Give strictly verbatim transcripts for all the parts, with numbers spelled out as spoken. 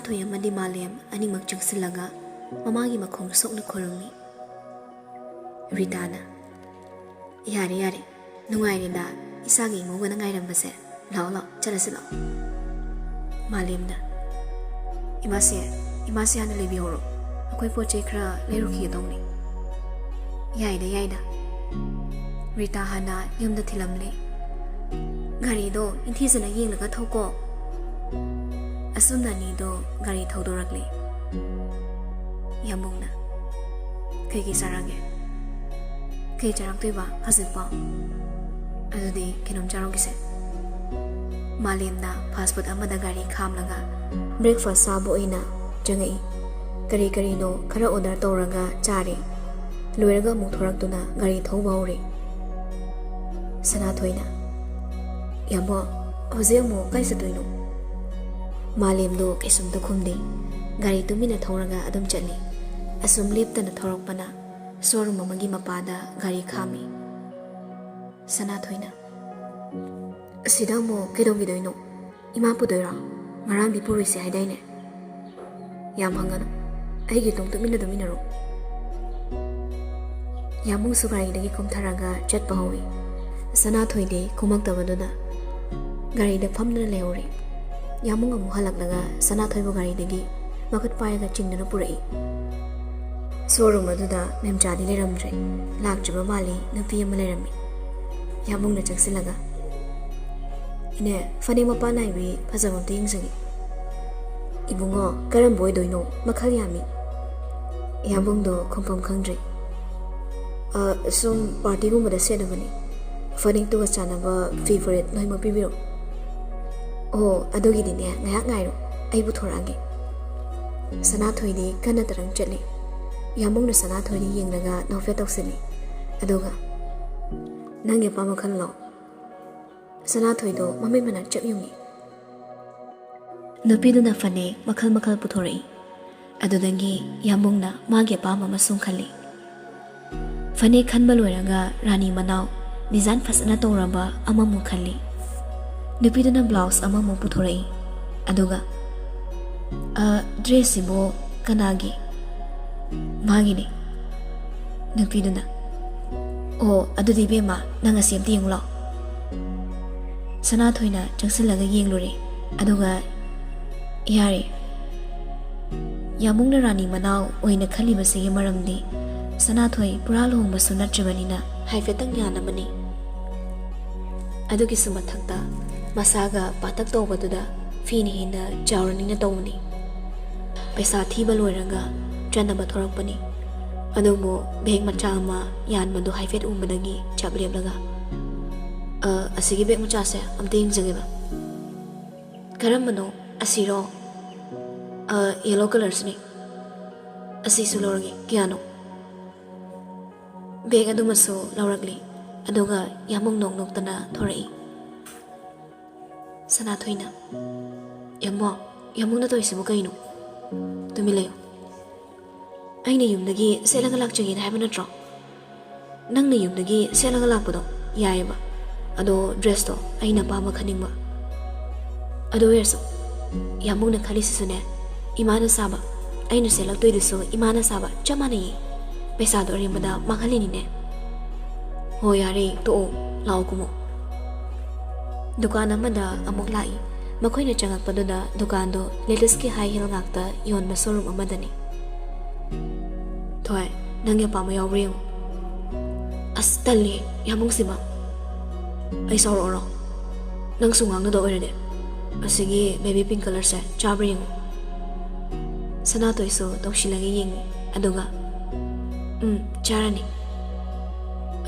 ꯁꯅꯥꯊꯣꯏ ꯑꯃꯗꯤ ꯃꯥꯂꯦꯝ ꯑꯅꯤꯃꯛ ꯆꯪꯁꯤꯜꯂꯒ ꯃꯃꯥꯒꯤ ꯃꯈꯣꯡ ꯁꯣꯛꯅ ꯈꯨꯔꯨꯝꯃꯤ꯫ ꯔꯤꯇꯥꯅ, "ꯌꯥꯔꯦ, ꯌꯥꯔꯦ, ꯅꯨꯡꯉꯥꯏꯔꯦꯗ ꯏꯆꯥꯒꯤ ꯏꯃꯧꯒꯅ ꯉꯥꯏꯔꯝꯕꯁꯦ꯫ ꯂꯥꯛꯑꯣ, ꯂꯥꯛꯑꯣ, ꯆꯠꯂꯁꯤ ꯂꯥꯛꯑꯣ꯫" ꯃꯥꯂꯦꯝꯅ, "ꯏꯃꯥꯁꯦ, ꯏꯃꯥꯁꯦ ꯍꯥꯟꯅ ꯂꯩꯕꯤꯍꯧꯔꯣ, ꯑꯩꯈꯣꯏ ꯄꯣꯠ ꯆꯩ ꯈꯔ ꯂꯩꯔꯨꯈꯤꯒꯦ ꯇꯧꯅꯤ꯫" "ꯌꯥꯏꯗ, ꯌꯥꯏꯗ꯫" ꯔꯤꯇꯥ ꯍꯥꯟꯅ ꯌꯨꯝꯗ ꯊꯤꯜꯂꯝꯂꯦ꯫ "ꯒꯥꯔꯤꯗꯣ ꯅꯤꯡꯊꯤꯖꯅ ꯌꯦꯡꯂꯒ ꯊꯧꯀꯣ꯫" ꯑꯁꯨꯝꯅ ꯑꯅꯤꯗꯣ ꯒꯥꯔꯤ ꯊꯧꯗꯣꯔꯛꯂꯦ꯫ ꯌꯥꯝꯕꯨꯡꯅ, "ꯀꯩꯀꯩ ꯆꯥꯔꯒꯦ?" "ꯀꯩ ꯆꯥꯔꯛꯇꯣꯏꯕ ꯍꯧꯖꯤꯛꯄꯣ? ꯑꯗꯨꯗꯤ ꯀꯩꯅꯣꯝ ꯆꯥꯔꯨꯈꯤꯁꯦ꯫" ꯃꯥꯂꯦꯝꯅ ꯐꯥꯁ ꯐꯨꯗ ꯑꯃꯗ ꯒꯥꯔꯤ ꯈꯥꯝꯂꯒ ꯕ꯭ꯔꯦꯛꯐꯥꯁ ꯆꯥꯕ ꯑꯣꯏꯅ ꯆꯪꯉꯛꯏ꯫ ꯀꯔꯤ ꯀꯔꯤꯅꯣ ꯈꯔ ꯑꯣꯔꯗꯔ ꯇꯧꯔꯒ ꯆꯥꯔꯦ꯫ ꯂꯣꯏꯔꯒ ꯑꯃꯨꯛ ꯊꯣꯔꯛꯇꯨꯅ ꯒꯥꯔꯤ ꯊꯧꯕ ꯍꯧꯔꯦ꯫ ꯁꯅꯥꯊꯣꯏꯅ, "ꯌꯥꯝꯕꯣ, ꯍꯧꯖꯤꯛ ꯑꯃꯨꯛ ꯀꯥꯏ ꯆꯠꯇꯣꯏꯅꯣ?" ꯃꯥꯂꯦꯝꯗꯣ ꯀꯩꯁꯨꯝꯇ ꯈꯨꯝꯗꯦ꯫ ꯒꯥꯔꯤ ꯇꯨꯃꯤꯟꯅ ꯊꯧꯔꯒ ꯑꯗꯨꯝ ꯆꯠꯂꯤ꯫ ꯑꯁꯨꯝ ꯂꯦꯞꯇꯅ ꯊꯧꯔꯛꯄꯅ ꯁꯣꯔꯨꯝ ꯑꯃꯒꯤ ꯃꯄꯥꯗ ꯒꯥꯔꯤ ꯈꯥꯝꯃꯤ꯫ ꯁꯅꯥꯊꯣꯏꯅ, "ꯑꯁꯤꯗ ꯑꯃꯨꯛ ꯀꯩꯗꯧꯈꯤꯗꯣꯏꯅꯣ? ꯏꯃꯥ ꯄꯨꯗꯣꯏꯔꯣ? ꯉꯔꯥꯡꯗꯤ ꯄꯨꯔꯣꯏꯁꯦ ꯍꯥꯏꯗꯥꯏꯅꯦ?" "ꯌꯥꯝ ꯍꯪꯒꯅꯨ, ꯑꯩꯒꯤ ꯇꯨꯡ ꯇꯨꯃꯤꯟꯅ ꯇꯨꯃꯤꯟꯅꯔꯣ꯫" ꯌꯥꯝꯕꯨꯡꯁꯨ ꯒꯥꯔꯤꯗꯒꯤ ꯀꯨꯝꯊꯔꯒ ꯆꯠꯄ ꯍꯧꯏ꯫ ꯁꯅꯥꯊꯣꯏꯗꯤ ꯀꯨꯝꯃꯛꯇꯕꯗꯨꯗ ꯒꯥꯔꯤꯗ ꯐꯝꯗꯨꯅ ꯂꯩꯍꯧꯔꯦ꯫ ꯌꯥꯝꯕꯨꯡ ꯑꯃꯨꯛ ꯍꯜꯂꯛꯂꯒ ꯁꯅꯥꯊꯣꯏꯕꯨ ꯒꯥꯔꯤꯗꯒꯤ ꯃꯈꯨꯠ ꯄꯥꯏꯔꯒ ꯆꯤꯡꯗꯨꯅ ꯄꯨꯔꯛꯏ꯫ ꯁꯣꯔꯨꯝ ꯑꯗꯨꯗ ꯃꯦꯝꯆꯥꯗꯤ ꯂꯩꯔꯝꯗ꯭ꯔꯦ꯫ ꯂꯥꯛꯇ꯭ꯔꯤꯕ ꯃꯥꯜꯂꯤ ꯅꯨꯄꯤ ꯑꯃ ꯂꯩꯔꯝꯃꯤ꯫ ꯌꯥꯝꯕꯨꯡꯅ ꯆꯪꯁꯤꯜꯂꯒ, "ꯏꯅꯦ, ꯐꯅꯦꯛ ꯃꯄꯥꯟ ꯅꯥꯏꯕꯤ ꯐꯖꯕ ꯑꯝꯇ ꯌꯦꯡꯖꯒꯦ꯫" "ꯏꯕꯨꯡꯉꯣ, ꯀꯔꯝꯕ ꯑꯣꯏꯗꯣꯏꯅꯣ? ꯃꯈꯜ ꯌꯥꯝꯃꯤ꯫" ꯌꯥꯝꯕꯨꯡꯗꯣ ꯈꯨꯝꯐꯝ ꯈꯪꯗ꯭ꯔꯦ꯫ "ꯑ, ꯁꯨꯝ ꯄꯥꯔꯇꯤꯒꯨꯝꯕꯗ ꯁꯦꯠꯅꯕꯅꯤ꯫ ꯐꯅꯦꯛꯇꯨꯒ ꯆꯥꯟꯅꯕ ꯐꯤ ꯐꯨꯔꯤꯠ ꯂꯣꯏꯅꯃꯛ ꯄꯤꯕꯤꯔꯛꯑꯣ꯫" "ꯑꯣ, ꯑꯗꯨꯒꯤꯗꯤꯅꯦ, ꯉꯥꯏꯍꯥꯛ ꯉꯥꯏꯔꯣ, ꯑꯩ ꯄꯨꯊꯣꯔꯛꯑꯒꯦ꯫" ꯁꯅꯥꯊꯣꯏꯗꯤ ꯀꯟꯅ ꯇꯔꯪ ꯆꯠꯂꯤ꯫ ꯌꯥꯝꯕꯨꯡꯅ ꯁꯅꯥꯊꯣꯏꯗ ꯌꯦꯡꯂꯒ ꯅꯣꯛꯐꯦꯠ ꯇꯧꯁꯤꯜꯂꯤ꯫ ꯑꯗꯨꯒ, "ꯅꯪꯒꯤ ꯑꯄꯥꯝꯕ ꯈꯜꯂꯣ꯫" ꯁꯅꯥꯊꯣꯏꯗꯣ ꯃꯃꯤꯠ ꯃꯅꯥ ꯆꯞ ꯌꯨꯡꯉꯤ꯫ ꯅꯨꯄꯤꯗꯨꯅ ꯐꯅꯦꯛ ꯃꯈꯜ ꯃꯈꯜ ꯄꯨꯊꯣꯔꯛꯏ꯫ ꯑꯗꯨꯗꯒꯤ ꯌꯥꯝꯕꯨꯡꯅ ꯃꯥꯒꯤ ꯑꯄꯥꯝꯕ ꯑꯃꯁꯨꯡ ꯈꯜꯂꯤ꯫ ꯐꯅꯦꯛ ꯈꯟꯕ ꯂꯣꯏꯔꯒ ꯔꯥꯅꯤ ꯃꯅꯥꯎ ꯗꯤꯖꯥꯏꯟ ꯐꯖꯅ ꯇꯧꯔꯕ ꯑꯃꯃꯨꯛ ꯈꯜꯂꯤ꯫ ꯅꯨꯄꯤꯗꯨꯅ ꯕ꯭ꯂꯥꯎꯁ ꯑꯃꯃꯨꯛ ꯄꯨꯊꯣꯔꯛꯏ꯫ ꯑꯗꯨꯒ, ꯑ, ꯗ꯭ꯔꯦꯁꯁꯤꯕꯨ ꯀꯅꯥꯒꯤ? ꯃꯥꯒꯤꯅꯤ꯫ ꯅꯨꯄꯤꯗꯨꯅ, "ꯑꯣ, ꯑꯗꯨꯗꯤ ꯏꯕꯦꯝꯃ, ꯅꯪ ꯑꯁꯤ ꯑꯝꯇ ꯌꯦꯡꯉꯨ ꯂꯥꯎ꯫" ꯁꯅꯥꯊꯣꯏꯅ ꯆꯪꯁꯤꯜꯂꯒ ꯌꯦꯡꯂꯨꯔꯦ꯫ ꯑꯗꯨꯒ, "ꯌꯥꯔꯦ꯫" ꯌꯥꯝꯕꯨꯡꯅ ꯔꯥꯅꯤ ꯃꯅꯥꯎ ꯑꯣꯏꯅ ꯈꯜꯂꯤꯕꯁꯤꯒꯤ ꯃꯔꯝꯗꯤ ꯁꯅꯥꯊꯣꯏ ꯄꯨꯔꯥ ꯂꯨꯍꯣꯡꯕꯁꯨ ꯅꯠꯇ꯭ꯔꯤꯕꯅꯤꯅ ꯍꯥꯏꯐꯦꯠꯇꯪ ꯌꯥꯅꯕꯅꯤ꯫ ꯑꯗꯨꯒꯤꯁꯨ ꯃꯊꯛꯇ ꯃꯁꯥꯒ ꯄꯥꯇꯛ ꯇꯧꯕꯗꯨꯗ ꯐꯤꯅ ꯍꯦꯟꯅ ꯆꯥꯎꯔꯅꯤꯅ ꯇꯧꯕꯅꯤ꯫ ꯄꯩꯁꯥ ꯊꯤꯕ ꯂꯣꯏꯔꯒ ꯆꯠꯅꯕ ꯊꯣꯔꯛꯄꯅꯤ꯫ ꯑꯗꯨꯕꯨ ꯕꯦꯒ ꯃꯆꯥ ꯑꯃ ꯌꯥꯟꯕꯗꯨ ꯍꯥꯏꯐꯦꯠ ꯎꯕꯗꯒꯤ ꯆꯞ ꯂꯦꯞꯂꯒ, "ꯑ, ꯑꯁꯤꯒꯤ ꯕꯦꯒ ꯃꯆꯥꯁꯦ ꯑꯝꯇ ꯌꯦꯡꯖꯒꯦꯕ꯫" "ꯀꯔꯝꯕꯅꯣ? ꯑꯁꯤꯔꯣ?" "ꯑ, ꯌꯦꯂꯣ ꯀꯂꯔꯁꯤꯅꯤ꯫" "ꯑꯁꯤꯁꯨ ꯂꯧꯔꯒꯦ꯫ ꯀꯌꯥꯅꯣ?" ꯕꯦꯒ ꯑꯗꯨꯃꯁꯨ ꯂꯧꯔꯛꯂꯤ꯫ ꯑꯗꯨꯒ ꯌꯥꯝꯕꯨꯡ ꯅꯣꯛ ꯅꯣꯛꯇꯅ ꯊꯣꯔꯛꯏ꯫ ꯁꯅꯥꯊꯣꯏꯅ, "ꯌꯥꯝꯕꯨꯡ, ꯌꯥꯝꯕꯨꯡꯅ ꯇꯧꯔꯤꯁꯤꯕꯨ ꯀꯩꯅꯣ? ꯇꯨꯃꯤꯟ ꯂꯩꯌꯨ꯫ ꯑꯩꯅ ꯌꯨꯝꯗꯒꯤ ꯁꯦꯠꯂꯒ ꯂꯥꯛꯆꯒꯦꯅ ꯍꯥꯏꯕ ꯅꯠꯇ꯭ꯔꯣ? ꯅꯪꯅ ꯌꯨꯝꯗꯒꯤ ꯁꯦꯠꯂꯒ ꯂꯥꯛꯄꯗꯣ ꯌꯥꯏꯑꯕ, ꯑꯗꯣ ꯗ꯭ꯔꯦꯁꯇꯣ ꯑꯩꯅ ꯑꯄꯥꯝꯕ ꯈꯟꯅꯤꯡꯕ꯫ ꯑꯗꯨ ꯑꯣꯏꯔꯁꯨ ꯌꯥꯝꯕꯨꯡꯅ ꯈꯜꯂꯤꯁꯤꯁꯨꯅꯦ, ꯏꯃꯥꯅ ꯁꯥꯕ, ꯑꯩꯅ ꯁꯦꯠꯂꯛꯇꯣꯏꯗꯨꯁꯨ ꯏꯃꯥꯅ ꯁꯥꯕ ꯆꯞ ꯃꯥꯟꯅꯩꯌꯦ꯫ ꯄꯩꯁꯥꯗꯣ ꯑꯔꯦꯝꯕꯗ ꯃꯥꯡꯍꯜꯂꯤꯅꯤꯅꯦ꯫" "ꯍꯣ, ꯌꯥꯔꯦ, ꯇꯣꯛꯑꯣ, ꯂꯥꯛꯑꯣ, ꯀꯨꯝꯃꯣ꯫" ꯗꯨꯀꯥꯟ ꯑꯃꯗ ꯑꯃꯨꯛ ꯂꯥꯛꯏ꯫ ꯃꯈꯣꯏꯅ ꯆꯪꯉꯛꯄꯗꯨꯗ ꯗꯨꯀꯥꯟꯗꯣ ꯂꯦꯗꯤꯁꯀꯤ ꯍꯥꯏ ꯍꯤꯜ ꯉꯥꯛꯇ ꯌꯣꯟꯕ ꯁꯣꯔꯨꯝ ꯑꯃꯗꯅꯤ꯫ "ꯊꯣꯏ, ꯅꯪꯒꯤ ꯑꯄꯥꯝꯕ ꯌꯥꯎꯕ꯭ꯔꯥ ꯌꯦꯡꯉꯨ꯫" "ꯑꯁ, ꯇꯜꯂꯤ, ꯌꯥꯝꯕꯨꯡꯁꯤꯃ꯫ ꯑꯩ ꯁꯥꯎꯔꯛꯑꯣꯔꯣ? ꯅꯪꯁꯨ ꯉꯥꯡꯅꯗꯧ ꯑꯣꯏꯔꯗꯤ꯫ ꯑꯁꯤꯒꯤ ꯕꯦꯕꯤ ꯄꯤꯡ ꯀꯂꯔꯁꯦ ꯆꯥꯕ꯭ꯔꯥ ꯌꯦꯡꯉꯨ꯫" ꯁꯅꯥꯇꯣꯏꯁꯨ ꯇꯧꯁꯤꯜꯂꯒ ꯌꯦꯡꯉꯤ, ꯑꯗꯨꯒ, "ꯎꯝ, ꯆꯥꯔꯅꯤ꯫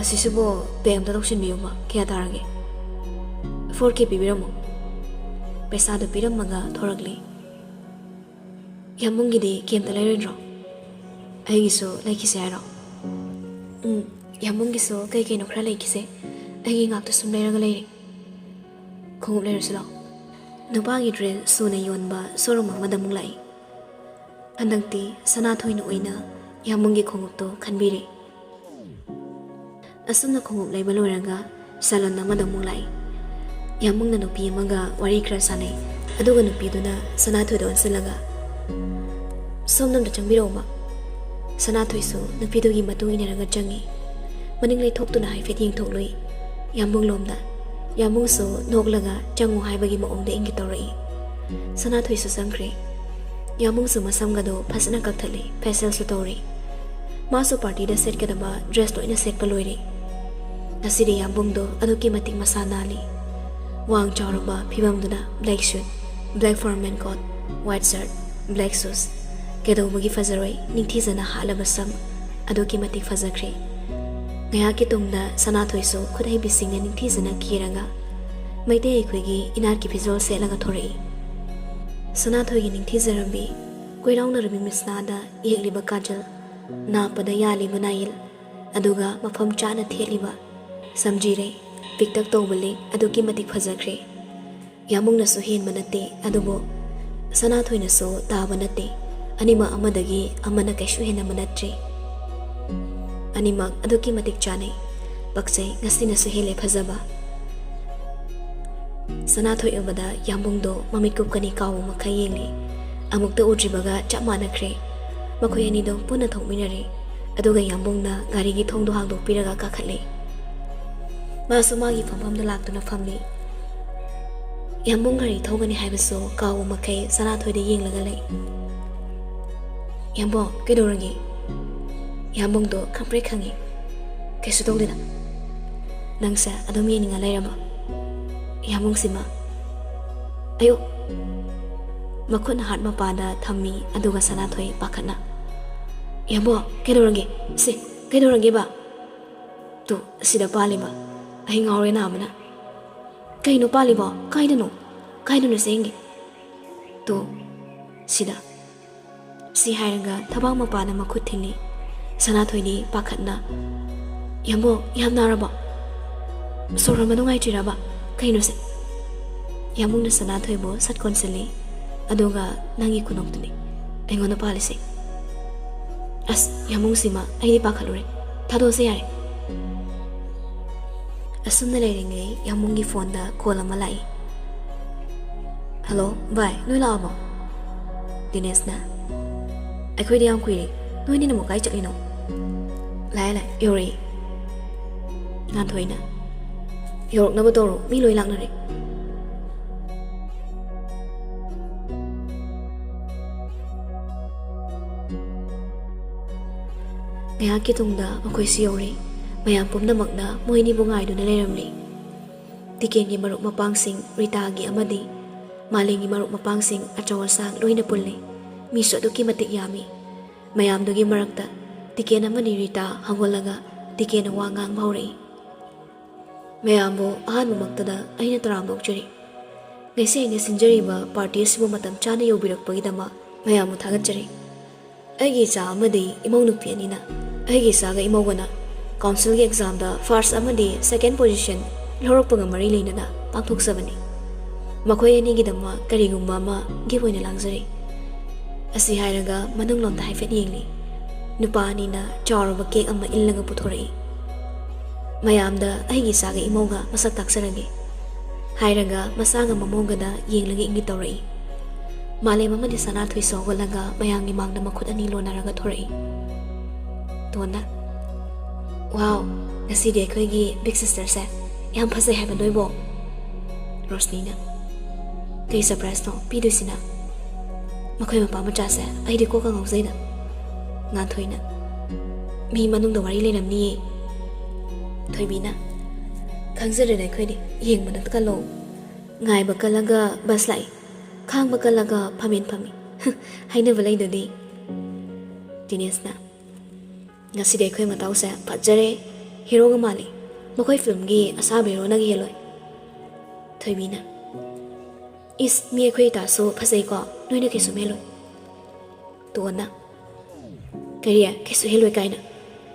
ꯑꯁꯤꯁꯤꯕꯨ ꯄꯦꯛ ꯑꯝꯇ ꯇꯧꯁꯤꯟꯕꯤꯌꯨꯕ, ꯀꯌꯥ ꯇꯥꯔꯒꯦ?" "ꯐꯣꯔ ꯀꯦ ꯄꯤꯕꯤꯔꯝꯃꯣ꯫" ꯄꯩꯁꯥꯗꯨ ꯄꯤꯔꯝꯃꯒ ꯊꯣꯔꯛꯂꯤ꯫ "ꯌꯥꯝꯕꯨꯡꯒꯤꯗꯤ ꯀꯦꯝꯇ ꯂꯩꯔꯣꯏꯗ꯭ꯔꯣ? ꯑꯩꯒꯤꯁꯨ ꯂꯩꯈꯤꯁꯦ ꯍꯥꯏꯔꯣ?" "ꯎꯝ, ꯌꯥꯝꯕꯨꯡꯒꯤꯁꯨ ꯀꯩ ꯀꯩꯅꯣ ꯈꯔ ꯂꯩꯈꯤꯁꯦ꯫ ꯑꯩꯒꯤ ꯉꯥꯛꯇ ꯁꯨꯝ ꯂꯩꯔꯒ ꯂꯩꯔꯦ꯫ ꯈꯣꯡꯎꯞ ꯂꯩꯔꯨꯁꯤ ꯂꯥꯛꯑꯣ꯫" ꯅꯨꯄꯥꯒꯤ ꯗ꯭ꯔꯦꯁ ꯁꯨꯅ ꯌꯣꯟꯕ ꯁꯣꯔꯨꯝ ꯑꯃꯗ ꯑꯃꯨꯛ ꯂꯥꯛꯏ꯫ ꯍꯟꯗꯛꯇꯤ ꯁꯅꯥꯊꯣꯏꯅ ꯑꯣꯏꯅ ꯌꯥꯝꯕꯨꯡꯒꯤ ꯈꯣꯡꯎꯞꯇꯣ ꯈꯟꯕꯤꯔꯦ꯫ ꯑꯁꯨꯝꯅ ꯈꯣꯡꯎꯞ ꯂꯩꯕ ꯂꯣꯏꯔꯒ ꯁꯦꯂꯣꯟ ꯑꯃꯗ ꯑꯃꯨꯛ ꯂꯥꯛꯏ꯫ ꯌꯥꯝꯕꯨꯡꯅ ꯅꯨꯄꯤ ꯑꯃꯒ ꯋꯥꯔꯤ ꯈꯔ ꯁꯥꯟꯅꯩ꯫ ꯑꯗꯨꯒ ꯅꯨꯄꯤꯗꯨꯅ ꯁꯅꯥꯊꯣꯏꯗ ꯑꯣꯟꯁꯤꯜꯂꯒ, "ꯁꯣꯝꯗ ꯑꯝꯇ ꯆꯪꯕꯤꯔꯛꯎꯕ꯫" ꯁꯅꯥꯊꯣꯏꯁꯨ ꯅꯨꯄꯤꯗꯨꯒꯤ ꯃꯇꯨꯡ ꯏꯟꯅꯔꯒ ꯆꯪꯉꯤ꯫ ꯃꯅꯤꯡ ꯂꯩꯊꯣꯛꯇꯨꯅ ꯍꯥꯏꯐꯦꯠ ꯌꯦꯡꯊꯣꯛꯂꯨꯏ ꯌꯥꯝꯕꯨꯡꯂꯣꯝꯗ꯫ ꯌꯥꯝꯕꯨꯡꯁꯨ ꯅꯣꯛꯂꯒ ꯆꯪꯉꯨ ꯍꯥꯏꯕꯒꯤ ꯃꯑꯣꯡꯗ ꯏꯪꯒꯤ ꯇꯧꯔꯛꯏ꯫ ꯁꯅꯥꯊꯣꯏꯁꯨ ꯆꯪꯈ꯭ꯔꯦ꯫ ꯌꯥꯝꯕꯨꯡꯁꯨ ꯃꯁꯝꯒꯗꯣ ꯐꯖꯅ ꯀꯛꯊꯠꯂꯤ, ꯐꯦꯁꯤꯌꯦꯜꯁꯨ ꯇꯧꯔꯤ꯫ ꯃꯥꯁꯨ ꯄꯥꯔꯇꯤꯗ ꯁꯦꯠꯀꯗꯕ ꯗ꯭ꯔꯦꯁ ꯂꯣꯏꯅ ꯁꯦꯠꯄ ꯂꯣꯏꯔꯦ꯫ ꯉꯁꯤꯗꯤ ꯌꯥꯝꯕꯨꯡꯗꯣ ꯑꯗꯨꯛꯀꯤ ꯃꯇꯤꯛ ꯃꯁꯥ ꯅꯥꯜꯂꯤ꯫ ꯋꯥꯡ ꯆꯥꯎꯔꯕ ꯐꯤꯕꯝꯗꯨꯅ ꯕ꯭ꯂꯦꯛ ꯁꯨꯠ, ꯕ꯭ꯂꯦꯛ ꯐꯣꯔꯃꯦꯜ ꯀꯣꯠ, ꯋꯥꯏꯠ ꯁꯔꯠ, ꯕ꯭ꯂꯦꯛ ꯁꯨꯁ꯫ ꯀꯩꯗꯧꯕꯒꯤ ꯐꯖꯔꯣꯏ? ꯅꯤꯡꯊꯤꯖꯅ ꯍꯥꯠꯂꯕ ꯁꯝ ꯑꯗꯨꯛꯀꯤ ꯃꯇꯤꯛ ꯐꯖꯈ꯭ꯔꯦ꯫ ꯉꯥꯏꯍꯥꯛꯀꯤ ꯇꯨꯡꯗ ꯁꯅꯥꯊꯣꯏꯁꯨ ꯈꯨꯠꯍꯩꯕꯤꯁꯤꯡꯅ ꯅꯤꯡꯊꯤꯖꯅ ꯀꯦꯔꯒ ꯃꯩꯇꯩ ꯑꯩꯈꯣꯏꯒꯤ ꯏꯅꯥꯠꯀꯤ ꯐꯤꯖꯣꯜ ꯁꯦꯠꯂꯒ ꯊꯣꯔꯛꯏ꯫ ꯁꯅꯥꯊꯣꯏꯒꯤ ꯅꯤꯡꯊꯤꯖꯔꯝꯕꯤ, ꯀꯣꯏꯔꯥꯎꯅꯔꯕꯤ ꯃꯤꯠꯁꯅꯥꯗ ꯌꯦꯛꯂꯤꯕ ꯀꯥꯖꯜ, ꯅꯥꯞꯄꯗ ꯌꯥꯜꯂꯤꯕ ꯅꯥꯌꯤꯜ, ꯑꯗꯨꯒ ꯃꯐꯝ ꯆꯥꯅ ꯊꯦꯠꯂꯤꯕ ꯁꯝꯖꯤꯔꯩ, ꯄꯤꯛꯇꯛ ꯇꯧꯕ ꯂꯤꯛ ꯑꯗꯨꯛꯀꯤ ꯃꯇꯤꯛ ꯐꯖꯈ꯭ꯔꯦ꯫ ꯌꯥꯝꯕꯨꯡꯅꯁꯨ ꯍꯦꯟꯕ ꯅꯠꯇꯦ, ꯑꯗꯨꯕꯨ ꯁꯅꯥꯊꯣꯏꯅꯁꯨ ꯇꯥꯕ ꯅꯠꯇꯦ꯫ ꯑꯅꯤꯃꯛ ꯑꯃꯗꯒꯤ ꯑꯃꯅ ꯀꯩꯁꯨ ꯍꯦꯟꯅꯕ ꯅꯠꯇ꯭ꯔꯤ꯫ ꯑꯅꯤꯃꯛ ꯑꯗꯨꯛꯀꯤ ꯃꯇꯤꯛ ꯆꯥꯅꯩ, ꯄꯛꯆꯩ, ꯉꯁꯤꯅꯁꯨ ꯍꯦꯜꯂꯦ ꯐꯖꯕ꯫ ꯁꯅꯥꯊꯣꯏ ꯎꯕꯗ ꯌꯥꯝꯕꯨꯡꯗꯣ ꯃꯃꯤꯠ ꯀꯨꯞꯀꯅꯤ ꯀꯥꯎꯕ ꯃꯈꯩ ꯌꯦꯡꯂꯤ꯫ ꯑꯃꯨꯛꯇ ꯎꯗ꯭ꯔꯤꯕꯒ ꯆꯞ ꯃꯥꯟꯅꯈ꯭ꯔꯦ꯫ ꯃꯈꯣꯏ ꯑꯅꯤꯗꯣ ꯄꯨꯟꯅ ꯊꯣꯛꯃꯤꯟꯅꯔꯦ, ꯑꯗꯨꯒ ꯌꯥꯝꯕꯨꯡꯅ ꯒꯥꯔꯤꯒꯤ ꯊꯣꯡꯗꯣ ꯍꯥꯡꯗꯣꯛꯄꯤꯔꯒ ꯀꯥꯈꯠꯂꯦ꯫ ꯃꯥꯁꯨ ꯃꯥꯒꯤ ꯐꯝꯐꯝꯗ ꯂꯥꯛꯇꯨꯅ ꯐꯝꯂꯤ꯫ ꯌꯥꯝꯕꯨꯡ ꯒꯥꯔꯤ ꯊꯧꯒꯅꯤ ꯍꯥꯏꯕꯁꯨ ꯀꯥꯎꯕ ꯃꯈꯩ ꯁꯅꯥꯊꯣꯏꯗ ꯌꯦꯡꯂꯒ ꯂꯩ꯫ "ꯌꯥꯝꯕꯨꯡ, ꯀꯩꯗꯧꯔꯒꯦ?" ꯌꯥꯝꯕꯨꯡꯗꯣ ꯈꯪꯄ꯭ꯔꯦꯛ ꯈꯪꯉꯤ꯫ "ꯀꯩꯁꯨ ꯇꯧꯗꯦꯗ꯫ ꯅꯪꯁꯦ ꯑꯗꯨꯝ ꯌꯦꯡꯅꯤꯡꯉ ꯂꯩꯔꯕ?" ꯌꯥꯝꯕꯨꯡꯁꯤꯃ, "ꯑꯌꯣ!" ꯃꯈꯨꯠꯅ ꯍꯥꯔꯠ ꯃꯄꯥꯗ ꯊꯝꯃꯤ, ꯑꯗꯨꯒ ꯁꯅꯥꯊꯣꯏ ꯄꯥꯈꯠꯅ, "ꯌꯥꯝꯕꯨꯡ, ꯀꯩꯗꯧꯔꯒꯦ? ꯁꯦ, ꯀꯩꯗꯧꯔꯒꯦꯕ? ꯇꯨ, ꯑꯁꯤꯗ ꯄꯥꯜꯂꯤꯕ꯫ ꯑꯩ ꯉꯥꯎꯔꯦ ꯅꯥꯕꯅ꯫ ꯀꯩꯅꯣ ꯄꯥꯜꯂꯤꯕꯣ? ꯀꯥꯏꯗꯅꯣ? ꯀꯥꯏꯗꯅꯣ ꯁꯦ ꯌꯦꯡꯒꯦ꯫ ꯇꯨ, ꯁꯤꯗ꯫" ꯁꯤ ꯍꯥꯏꯔꯒ ꯊꯕꯥꯛ ꯃꯄꯥꯗ ꯃꯈꯨꯠ ꯊꯤꯜꯂꯤ꯫ ꯁꯅꯥꯊꯣꯏꯗꯤ ꯄꯥꯈꯠꯅ, "ꯌꯥꯝꯕꯨꯡ, ꯌꯥꯝ ꯅꯥꯔꯕꯣ? ꯁꯣꯔ ꯍꯣꯟꯕ ꯅꯨꯡꯉꯥꯏꯇ꯭ꯔꯤꯔꯕ? ꯀꯩꯅꯣꯁꯦ?" ꯌꯥꯝꯕꯨꯡꯅ ꯁꯅꯥꯊꯣꯏꯕꯨ ꯁꯠ ꯀꯣꯟꯁꯤꯜꯂꯤ꯫ "ꯑꯗꯨꯒ ꯅꯪꯒꯤ ꯈꯨꯅꯣꯛꯇꯨꯅꯤ ꯑꯩꯉꯣꯟꯗ ꯄꯥꯜꯂꯤꯁꯦ꯫ ꯑꯁ, ꯌꯥꯝꯕꯨꯡꯁꯤꯃ ꯑꯩꯗꯤ ꯄꯥꯈꯠꯂꯨꯔꯦ꯫ ꯊꯥꯗꯣꯛꯑꯁꯦ ꯌꯥꯔꯦ꯫" ꯑꯁꯨꯝꯅ ꯂꯩꯔꯤꯉꯩ ꯌꯥꯝꯕꯨꯡꯒꯤ ꯐꯣꯟꯗ ꯀꯣꯜ ꯑꯃ ꯂꯥꯛꯏ꯫ ꯍꯜꯂꯣ ꯚꯥꯏ, ꯅꯣꯏ ꯂꯥꯛꯑꯕꯣ? ꯗꯤꯅꯦꯁꯅ, ꯑꯩꯈꯣꯏꯗꯤ ꯌꯥꯝ ꯀꯨꯏꯔꯦ, ꯅꯣꯏꯅꯤꯅ ꯑꯃꯨꯛ ꯀꯥꯏ ꯆꯠꯂꯤꯅꯣ? ꯂꯥꯛꯑꯦ ꯂꯥꯛꯑꯦ, ꯌꯧꯔꯛꯑꯦ꯫ ꯉꯥꯟꯊꯣꯏꯅ, ꯌꯧꯔꯛꯅꯕ ꯇꯧꯔꯣ, ꯃꯤ ꯂꯣꯏ ꯂꯥꯛꯅꯔꯦ꯫ ꯉꯥꯏꯍꯥꯛꯀꯤ ꯇꯨꯡꯗ ꯃꯈꯣꯏꯁꯨ ꯌꯧꯔꯦ꯫ ꯃꯌꯥꯝ ꯄꯨꯝꯅꯃꯛꯅ ꯃꯣꯏꯅꯤꯕꯨ ꯉꯥꯏꯗꯨꯅ ꯂꯩꯔꯝꯂꯦ꯫ ꯇꯤꯀꯦꯟꯒꯤ ꯃꯔꯨꯞ ꯃꯄꯥꯡꯁꯤꯡ ꯔꯤꯇꯥꯒꯤ ꯑꯃꯗꯤ ꯃꯥꯂꯦꯝꯒꯤ ꯃꯔꯨꯞ ꯃꯄꯥꯡꯁꯤꯡ ꯑꯆꯧ ꯑꯁꯥꯡ ꯂꯣꯏꯅ ꯄꯨꯜꯂꯤ꯫ ꯃꯤꯁꯨ ꯑꯗꯨꯛꯀꯤ ꯃꯇꯤꯛ ꯌꯥꯝꯃꯤ꯫ ꯃꯌꯥꯝꯗꯨꯒꯤ ꯃꯔꯛꯇ ꯇꯤꯀꯦꯟ ꯑꯃꯗꯤ ꯔꯤꯇꯥ ꯍꯧꯒꯠꯂꯒ ꯇꯤꯀꯦꯟꯅ ꯋꯥ ꯉꯥꯡꯕ ꯍꯧꯔꯛꯏ꯫ ꯃꯌꯥꯝꯕꯨ ꯑꯍꯥꯟꯕꯃꯛꯇꯗ ꯑꯩꯅ ꯇꯔꯥꯝꯅ ꯑꯣꯛꯆꯔꯤ꯫ ꯉꯁꯤ ꯑꯩꯅ ꯁꯤꯟꯖꯔꯤꯕ ꯄꯥꯔꯇꯤ ꯑꯁꯤꯕꯨ ꯃꯇꯝ ꯆꯥꯅ ꯌꯧꯕꯤꯔꯛꯄꯒꯤꯗꯃꯛ ꯃꯌꯥꯝꯕꯨ ꯊꯥꯒꯠꯆꯔꯤ꯫ ꯑꯩꯒꯤ ꯏꯆꯥ ꯑꯃꯗꯤ ꯏꯃꯧ ꯅꯨꯄꯤ ꯑꯅꯤꯅ, ꯑꯩꯒꯤ ꯏꯆꯥꯒ ꯏꯃꯧꯒꯅ ꯀꯥꯎꯟꯁꯤꯜꯒꯤ ꯑꯦꯛꯖꯥꯝꯗ ꯐꯥꯔꯁ ꯑꯃꯗꯤ ꯁꯦꯀꯦꯟ ꯄꯣꯖꯤꯁꯟ ꯂꯧꯔꯛꯄꯒ ꯃꯔꯤ ꯂꯩꯅꯅ ꯄꯥꯡꯊꯣꯛꯆꯕꯅꯤ꯫ ꯃꯈꯣꯏ ꯑꯅꯤꯒꯤꯗꯃꯛ ꯀꯔꯤꯒꯨꯝꯕ ꯑꯃ ꯒꯤꯐ ꯑꯣꯏꯅ ꯂꯥꯡꯖꯔꯤ꯫ ꯑꯁꯤ ꯍꯥꯏꯔꯒ ꯃꯅꯨꯡꯂꯣꯝꯗ ꯍꯥꯏꯐꯦꯠ ꯌꯦꯡꯂꯤ꯫ ꯅꯨꯄꯥ ꯑꯅꯤꯅ ꯆꯥꯎꯔꯕ ꯀꯦꯛ ꯑꯃ ꯏꯜꯂꯒ ꯄꯨꯊꯣꯔꯛꯏ꯫ ꯃꯌꯥꯝꯗ ꯑꯩꯒꯤ ꯏꯆꯥꯒ ꯏꯃꯧꯒ ꯃꯁꯛ ꯇꯥꯛꯆꯔꯒꯦ꯫ ꯍꯥꯏꯔꯒ ꯃꯆꯥꯒ ꯃꯃꯧꯒꯗ ꯌꯦꯡꯂꯒ ꯏꯪꯒꯤꯠ ꯇꯧꯔꯛꯏ꯫ ꯃꯥꯂꯦꯝ ꯑꯃꯗꯤ ꯁꯅꯥꯊꯣꯏꯁꯨ ꯍꯧꯒꯠꯂꯒ ꯃꯌꯥꯝꯒꯤ ꯃꯥꯡꯗ ꯃꯈꯨꯠ ꯑꯅꯤ ꯂꯣꯟꯅꯔꯒ ꯊꯣꯔꯛꯏ꯫ ꯇꯣꯟꯅ, "ꯋꯥꯎ, ꯉꯁꯤꯗꯤ ꯑꯩꯈꯣꯏꯒꯤ ꯕꯤꯛ ꯁꯤꯁꯇꯔꯁꯦ ꯌꯥꯝ ꯐꯖꯩ ꯍꯥꯏꯕ ꯅꯣꯏꯕꯣ?" ꯔꯣꯁꯅꯤꯅ, "ꯀꯩ ꯁꯔꯄ꯭ꯔꯥꯏꯖꯅꯣ ꯄꯤꯗꯣꯏꯁꯤꯅ? ꯃꯈꯣꯏ ꯃꯄꯥ ꯃꯆꯥꯁꯦ ꯑꯩꯗꯤ ꯀꯣꯛꯀ ꯉꯥꯎꯖꯩꯗ꯫" ꯉꯥꯟꯊꯣꯏꯅ, "ꯃꯤ ꯃꯅꯨꯡꯗ ꯋꯥꯔꯤ ꯂꯩꯔꯝꯅꯤꯌꯦ꯫" ꯊꯣꯏꯕꯤꯅ, "ꯈꯪꯖꯗ꯭ꯔꯦꯗ ꯑꯩꯈꯣꯏꯗꯤ, ꯌꯦꯡꯕ ꯅꯠꯇ ꯀꯜꯂꯣ꯫ ꯉꯥꯏꯕ ꯀꯜꯂꯒ ꯕꯁ ꯂꯥꯛꯏ, ꯈꯥꯡꯕ ꯀꯜꯂꯒ ꯐꯝꯃꯦꯟ ꯐꯝꯃꯤ꯫ ꯍꯥꯏꯅꯕ ꯂꯩꯗꯨꯗꯤ꯫" ꯗꯤꯅꯦꯁꯅ, "ꯉꯁꯤꯗꯤ ꯑꯩꯈꯣꯏ ꯃꯇꯥꯎꯁꯦ ꯐꯖꯔꯦ, ꯍꯦꯔꯣꯒ ꯃꯥꯜꯂꯤ꯫ ꯃꯈꯣꯏ ꯐꯤꯂꯝꯒꯤ ꯑꯁꯥꯕ ꯍꯦꯔꯣꯅꯒ ꯍꯦꯜꯂꯣꯏ꯫" ꯊꯣꯏꯕꯤꯅ, "ꯏꯁ, ꯃꯤ ꯑꯩꯈꯣꯏ ꯏꯇꯥꯁꯨ ꯐꯖꯩꯀꯣ, ꯅꯣꯏꯅ ꯀꯩꯁꯨꯝ ꯍꯦꯜꯂꯣꯏ꯫" ꯇꯣꯟꯅ, "ꯀꯔꯤ? ꯀꯩꯁꯨ ꯍꯦꯜꯂꯣꯏ ꯀꯥꯏꯅ?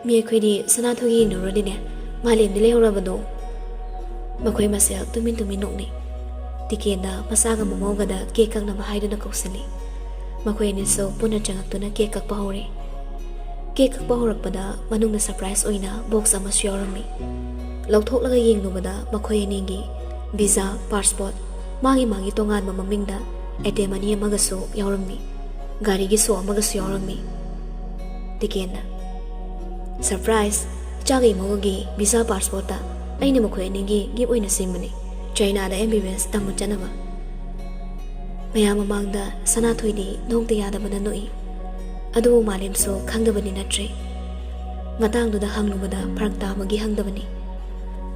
ꯃꯤ ꯑꯩꯈꯣꯏꯗꯤ ꯁꯅꯥꯊꯣꯏꯒꯤ ꯌꯦꯡꯅꯔꯨꯔꯗꯤꯅꯦ, ꯃꯥꯂꯦꯝꯗꯤ ꯂꯩꯍꯧꯔꯕꯗꯣ꯫" ꯃꯈꯣꯏ ꯃꯁꯦꯜ ꯇꯨꯃꯤꯟ ꯇꯨꯃꯤꯟ ꯅꯣꯛꯅꯩ꯫ ꯇꯤꯀꯦꯟꯅ ꯃꯆꯥꯒ ꯃꯃꯧꯒꯗ ꯀꯦꯛ ꯀꯛꯅꯕ ꯍꯥꯏꯗꯨꯅ ꯀꯧꯁꯤꯜꯂꯤ꯫ ꯃꯈꯣꯏ ꯑꯅꯤꯁꯨ ꯄꯨꯟꯅ ꯆꯪꯉꯛꯇꯨꯅ ꯀꯦꯛ ꯀꯛꯄ ꯍꯧꯔꯦ꯫ ꯀꯦꯛ ꯀꯛꯄ ꯍꯧꯔꯛꯄꯗ ꯃꯅꯨꯡꯗ ꯁꯔꯄ꯭ꯔꯥꯏꯖ ꯑꯣꯏꯅ ꯕꯣꯛꯁ ꯑꯃꯁꯨ ꯌꯥꯎꯔꯝꯃꯤ꯫ ꯂꯧꯊꯣꯛꯂꯒ ꯌꯦꯡꯂꯨꯕꯗ ꯃꯈꯣꯏ ꯑꯅꯤꯒꯤ ꯚꯤꯖꯥ, ꯄꯥꯁꯄꯣꯔꯠ, ꯃꯥꯒꯤ ꯃꯥꯒꯤ ꯇꯣꯉꯥꯟꯕ ꯃꯃꯤꯡꯗ ꯑꯦꯇꯦꯝ ꯑꯅꯤ ꯑꯃꯒꯁꯨ ꯌꯥꯎꯔꯝꯃꯤ꯫ ꯒꯥꯔꯤꯒꯤ ꯁꯣ ꯑꯃꯒꯁꯨ ꯌꯥꯎꯔꯝꯃꯤ꯫ ꯇꯤꯀꯦꯟꯅ, "ꯁꯔꯄ꯭ꯔꯥꯏꯖ! ꯏꯆꯥꯒ ꯏꯃꯧꯒꯒꯤ ꯚꯤꯁꯥ ꯄꯥꯁꯄꯣꯔꯠꯇ ꯑꯩꯅ ꯃꯈꯣꯏ ꯑꯅꯤꯒꯤ ꯒꯤꯐ ꯑꯣꯏꯅ ꯁꯦꯝꯕꯅꯤ, ꯆꯥꯏꯅꯥꯗ ꯑꯦꯝ ꯕꯤ ꯕꯤ ꯑꯦꯁ ꯇꯝꯕ ꯆꯠꯅꯕ"꯫ ꯃꯌꯥꯝ ꯃꯃꯥꯡꯗ ꯁꯅꯥꯊꯣꯏꯗꯤ ꯅꯣꯛꯇ ꯌꯥꯗꯕꯅ ꯅꯣꯛꯏ꯫ ꯑꯗꯨꯕꯨ ꯃꯥꯂꯦꯝꯁꯨ ꯈꯪꯗꯕꯗꯤ ꯅꯠꯇ꯭ꯔꯦ꯫ ꯃꯇꯥꯡꯗꯨꯗ ꯍꯪꯂꯨꯕꯗ ꯐꯔꯛ ꯇꯥꯕꯒꯤ ꯍꯪꯗꯕꯅꯤ꯫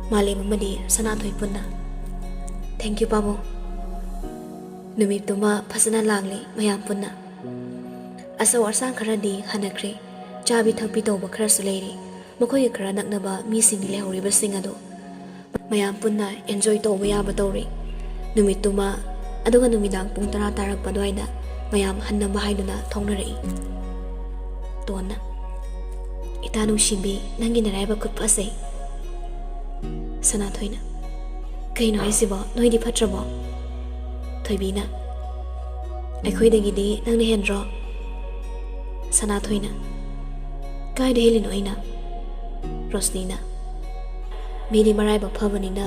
ꯃꯥꯂꯦꯝ ꯑꯃꯗꯤ ꯁꯅꯥꯊꯣꯏ ꯄꯨꯟꯅ, "Thank you, ꯄꯥꯕꯨꯡ"꯫ ꯅꯨꯃꯤꯠꯇꯨꯃ ꯐꯖꯅ ꯂꯥꯡꯂꯤ ꯃꯌꯥꯝ ꯄꯨꯟꯅ꯫ ꯑꯆꯧ ꯑꯁꯥꯡ ꯈꯔꯗꯤ ꯍꯟꯅꯈ꯭ꯔꯦ꯫ ꯆꯥꯕꯤ ꯊꯛꯄꯤ ꯇꯧꯕ ꯈꯔꯁꯨ ꯂꯩꯔꯤ꯫ ꯃꯈꯣꯏꯒ ꯈꯔ ꯅꯛꯅꯕ ꯃꯤꯁꯤꯡ ꯂꯩꯍꯧꯔꯤꯕꯁꯤꯡ ꯑꯗꯨ ꯃꯌꯥꯝ ꯄꯨꯟꯅ ꯑꯦꯟꯖꯣꯏ ꯇꯧꯕ ꯌꯥꯕ ꯇꯧꯔꯤ ꯅꯨꯃꯤꯠꯇꯨꯃ꯫ ꯑꯗꯨꯒ ꯅꯨꯃꯤꯗꯥꯡ ꯄꯨꯡ ꯇꯔꯥ ꯇꯥꯔꯛꯄ ꯑꯗꯨꯋꯥꯏꯗ ꯃꯌꯥꯝ ꯍꯟꯅꯕ ꯍꯥꯏꯗꯨꯅ ꯊꯣꯛꯅꯔꯛꯏ꯫ ꯇꯣꯟꯅ, "ꯏꯇꯥ ꯅꯨꯡꯁꯤꯕꯤ, ꯅꯪꯒꯤ ꯅꯔꯥꯏꯕꯛ ꯈꯨꯠ ꯐꯖꯩ"꯫ ꯁꯅꯥꯊꯣꯏꯅ, "ꯀꯩꯅꯣ ꯍꯥꯏꯁꯤꯕꯣ? ꯅꯣꯏꯗꯤ ꯐꯠꯇ꯭ꯔꯕꯣ?" ꯊꯣꯏꯕꯤꯅ, "ꯑꯩꯈꯣꯏꯗꯒꯤꯗꯤ ꯅꯪꯅ ꯍꯦꯟꯗ꯭ꯔꯣ?" ꯁꯅꯥꯊꯣꯏꯅ, "ꯀꯥꯏꯗ ꯍꯦꯜꯂꯤꯅꯣ ꯑꯩꯅ?" ꯔꯣꯁꯅꯤꯅ, "ꯃꯤꯗꯤ ꯃꯔꯥꯏꯕꯛ ꯐꯕꯅꯤꯅ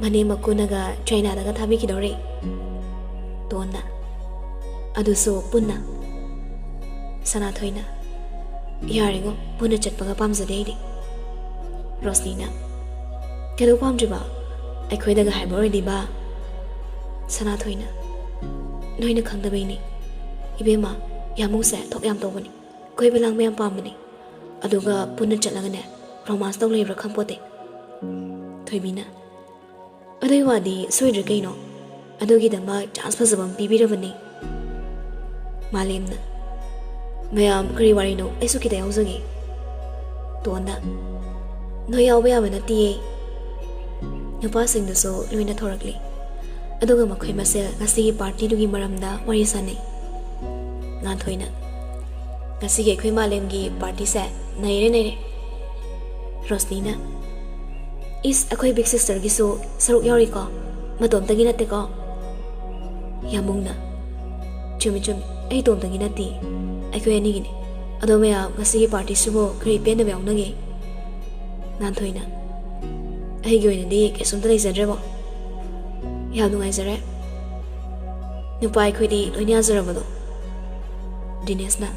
ꯃꯅꯦꯝ ꯃꯀꯨꯅꯒ ꯆꯥꯏꯅꯥꯗꯒ ꯊꯥꯕꯤꯈꯤꯗꯧꯔꯦ"꯫ ꯇꯣꯟꯅ, "ꯑꯗꯨꯁꯨ ꯄꯨꯟꯅ"꯫ ꯁꯅꯥꯊꯣꯏꯅ, "ꯌꯥꯔꯦꯉꯣ, ꯄꯨꯟꯅ ꯆꯠꯄꯒ ꯄꯥꯝꯖꯗꯦ ꯑꯩꯗꯤ"꯫ ꯔꯣꯁꯅꯤꯅ, "ꯀꯩꯗꯧ ꯄꯥꯝꯗ꯭ꯔꯤꯕ? ꯑꯩꯈꯣꯏꯗꯒ ꯍꯥꯏꯕ ꯑꯣꯏꯔꯗꯤꯕ"꯫ ꯁꯅꯥꯊꯣꯏꯅ, "ꯅꯣꯏꯅ ꯈꯪꯗꯕꯩꯅꯤ꯫ ꯏꯕꯦꯝꯃ, ꯌꯥꯃꯨꯁꯦ ꯊꯣꯛ ꯌꯥꯝ ꯇꯧꯕꯅꯤ, ꯀꯣꯏꯕ ꯂꯥꯡꯕ ꯌꯥꯝ ꯄꯥꯝꯕꯅꯤ꯫ ꯑꯗꯨꯒ ꯄꯨꯟꯅ ꯆꯠꯂꯒꯅꯦ, ꯔꯣꯃꯥꯟꯁ ꯇꯧ ꯂꯩꯕ꯭ꯔꯥ ꯈꯪꯄꯣꯠꯇꯦ"꯫ ꯊꯣꯏꯕꯤꯅ, "ꯑꯗꯨꯏ ꯋꯥꯗꯤ ꯁꯣꯏꯗ꯭ꯔꯦ ꯀꯩꯅꯣ, ꯑꯗꯨꯒꯤꯗꯃꯛ ꯆꯥꯟꯁ ꯐꯖꯕ ꯑꯃ ꯄꯤꯕꯤꯔꯕꯅꯤ"꯫ ꯃꯥꯂꯦꯝꯅ, "ꯃꯌꯥꯝ ꯀꯔꯤ ꯋꯥꯔꯤꯅꯣ? ꯑꯩꯁꯨ ꯈꯤꯇ ꯌꯥꯎꯖꯒꯦ"꯫ ꯇꯣꯟꯅ, "ꯅꯣꯏ ꯌꯥꯎꯕ ꯌꯥꯕ ꯅꯠꯇꯤꯌꯦ"꯫ ꯅꯨꯄꯥꯁꯤꯡꯗꯨꯁꯨ ꯂꯣꯏꯅ ꯊꯣꯔꯛꯂꯤ꯫ ꯑꯗꯨꯒ ꯃꯈꯣꯏ ꯃꯁꯦꯜ ꯉꯁꯤꯒꯤ ꯄꯥꯔꯇꯤꯗꯨꯒꯤ ꯃꯔꯝꯗ ꯋꯥꯔꯤ ꯁꯥꯅꯩ꯫ ꯉꯥꯟꯊꯣꯏꯅ, "ꯉꯁꯤꯒꯤ ꯑꯩꯈꯣꯏ ꯃꯥꯂꯦꯝꯒꯤ ꯄꯥꯔꯇꯤꯁꯦ ꯅꯩꯔꯦ, ꯅꯩꯔꯦ"꯫ ꯔꯣꯁꯅꯤꯅ, "ꯏꯁ, ꯑꯩꯈꯣꯏ ꯕꯤꯛ ꯁꯤꯁꯇꯔꯒꯤꯁꯨ ꯁꯔꯨꯛ ꯌꯥꯎꯔꯤꯀꯣ, ꯃꯇꯣꯝꯇꯒꯤ ꯅꯠꯇꯦꯀꯣ"꯫ ꯌꯥꯃꯨꯡꯅ, "ꯆꯨꯝꯃꯤ, ꯆꯨꯝꯃꯤ, ꯑꯩ ꯏꯇꯣꯝꯇꯒꯤ ꯅꯠꯇꯦ, ꯑꯩꯈꯣꯏ ꯑꯅꯤꯒꯤꯅꯤ꯫ ꯑꯗꯣ ꯃꯌꯥꯝ, ꯉꯁꯤꯒꯤ ꯄꯥꯔꯇꯤꯁꯤꯕꯨ ꯀꯔꯤ ꯄꯦꯟꯗꯕ ꯌꯥꯎꯅꯒꯦ?" ꯉꯥꯟꯊꯣꯏꯅ, "ꯑꯩꯒꯤ ꯑꯣꯏꯅꯗꯤ ꯀꯩꯁꯨꯝꯇ ꯂꯩꯖꯗ꯭ꯔꯦꯕꯣ"꯫ ꯌꯥꯝ ꯅꯨꯡꯉꯥꯏꯖꯔꯦ꯫ ꯅꯨꯄꯥ ꯑꯩꯈꯣꯏꯗꯤ ꯂꯣꯏꯅ ꯌꯥꯖꯔꯕꯗꯣ꯫ ꯗꯤꯅꯦꯁꯅ,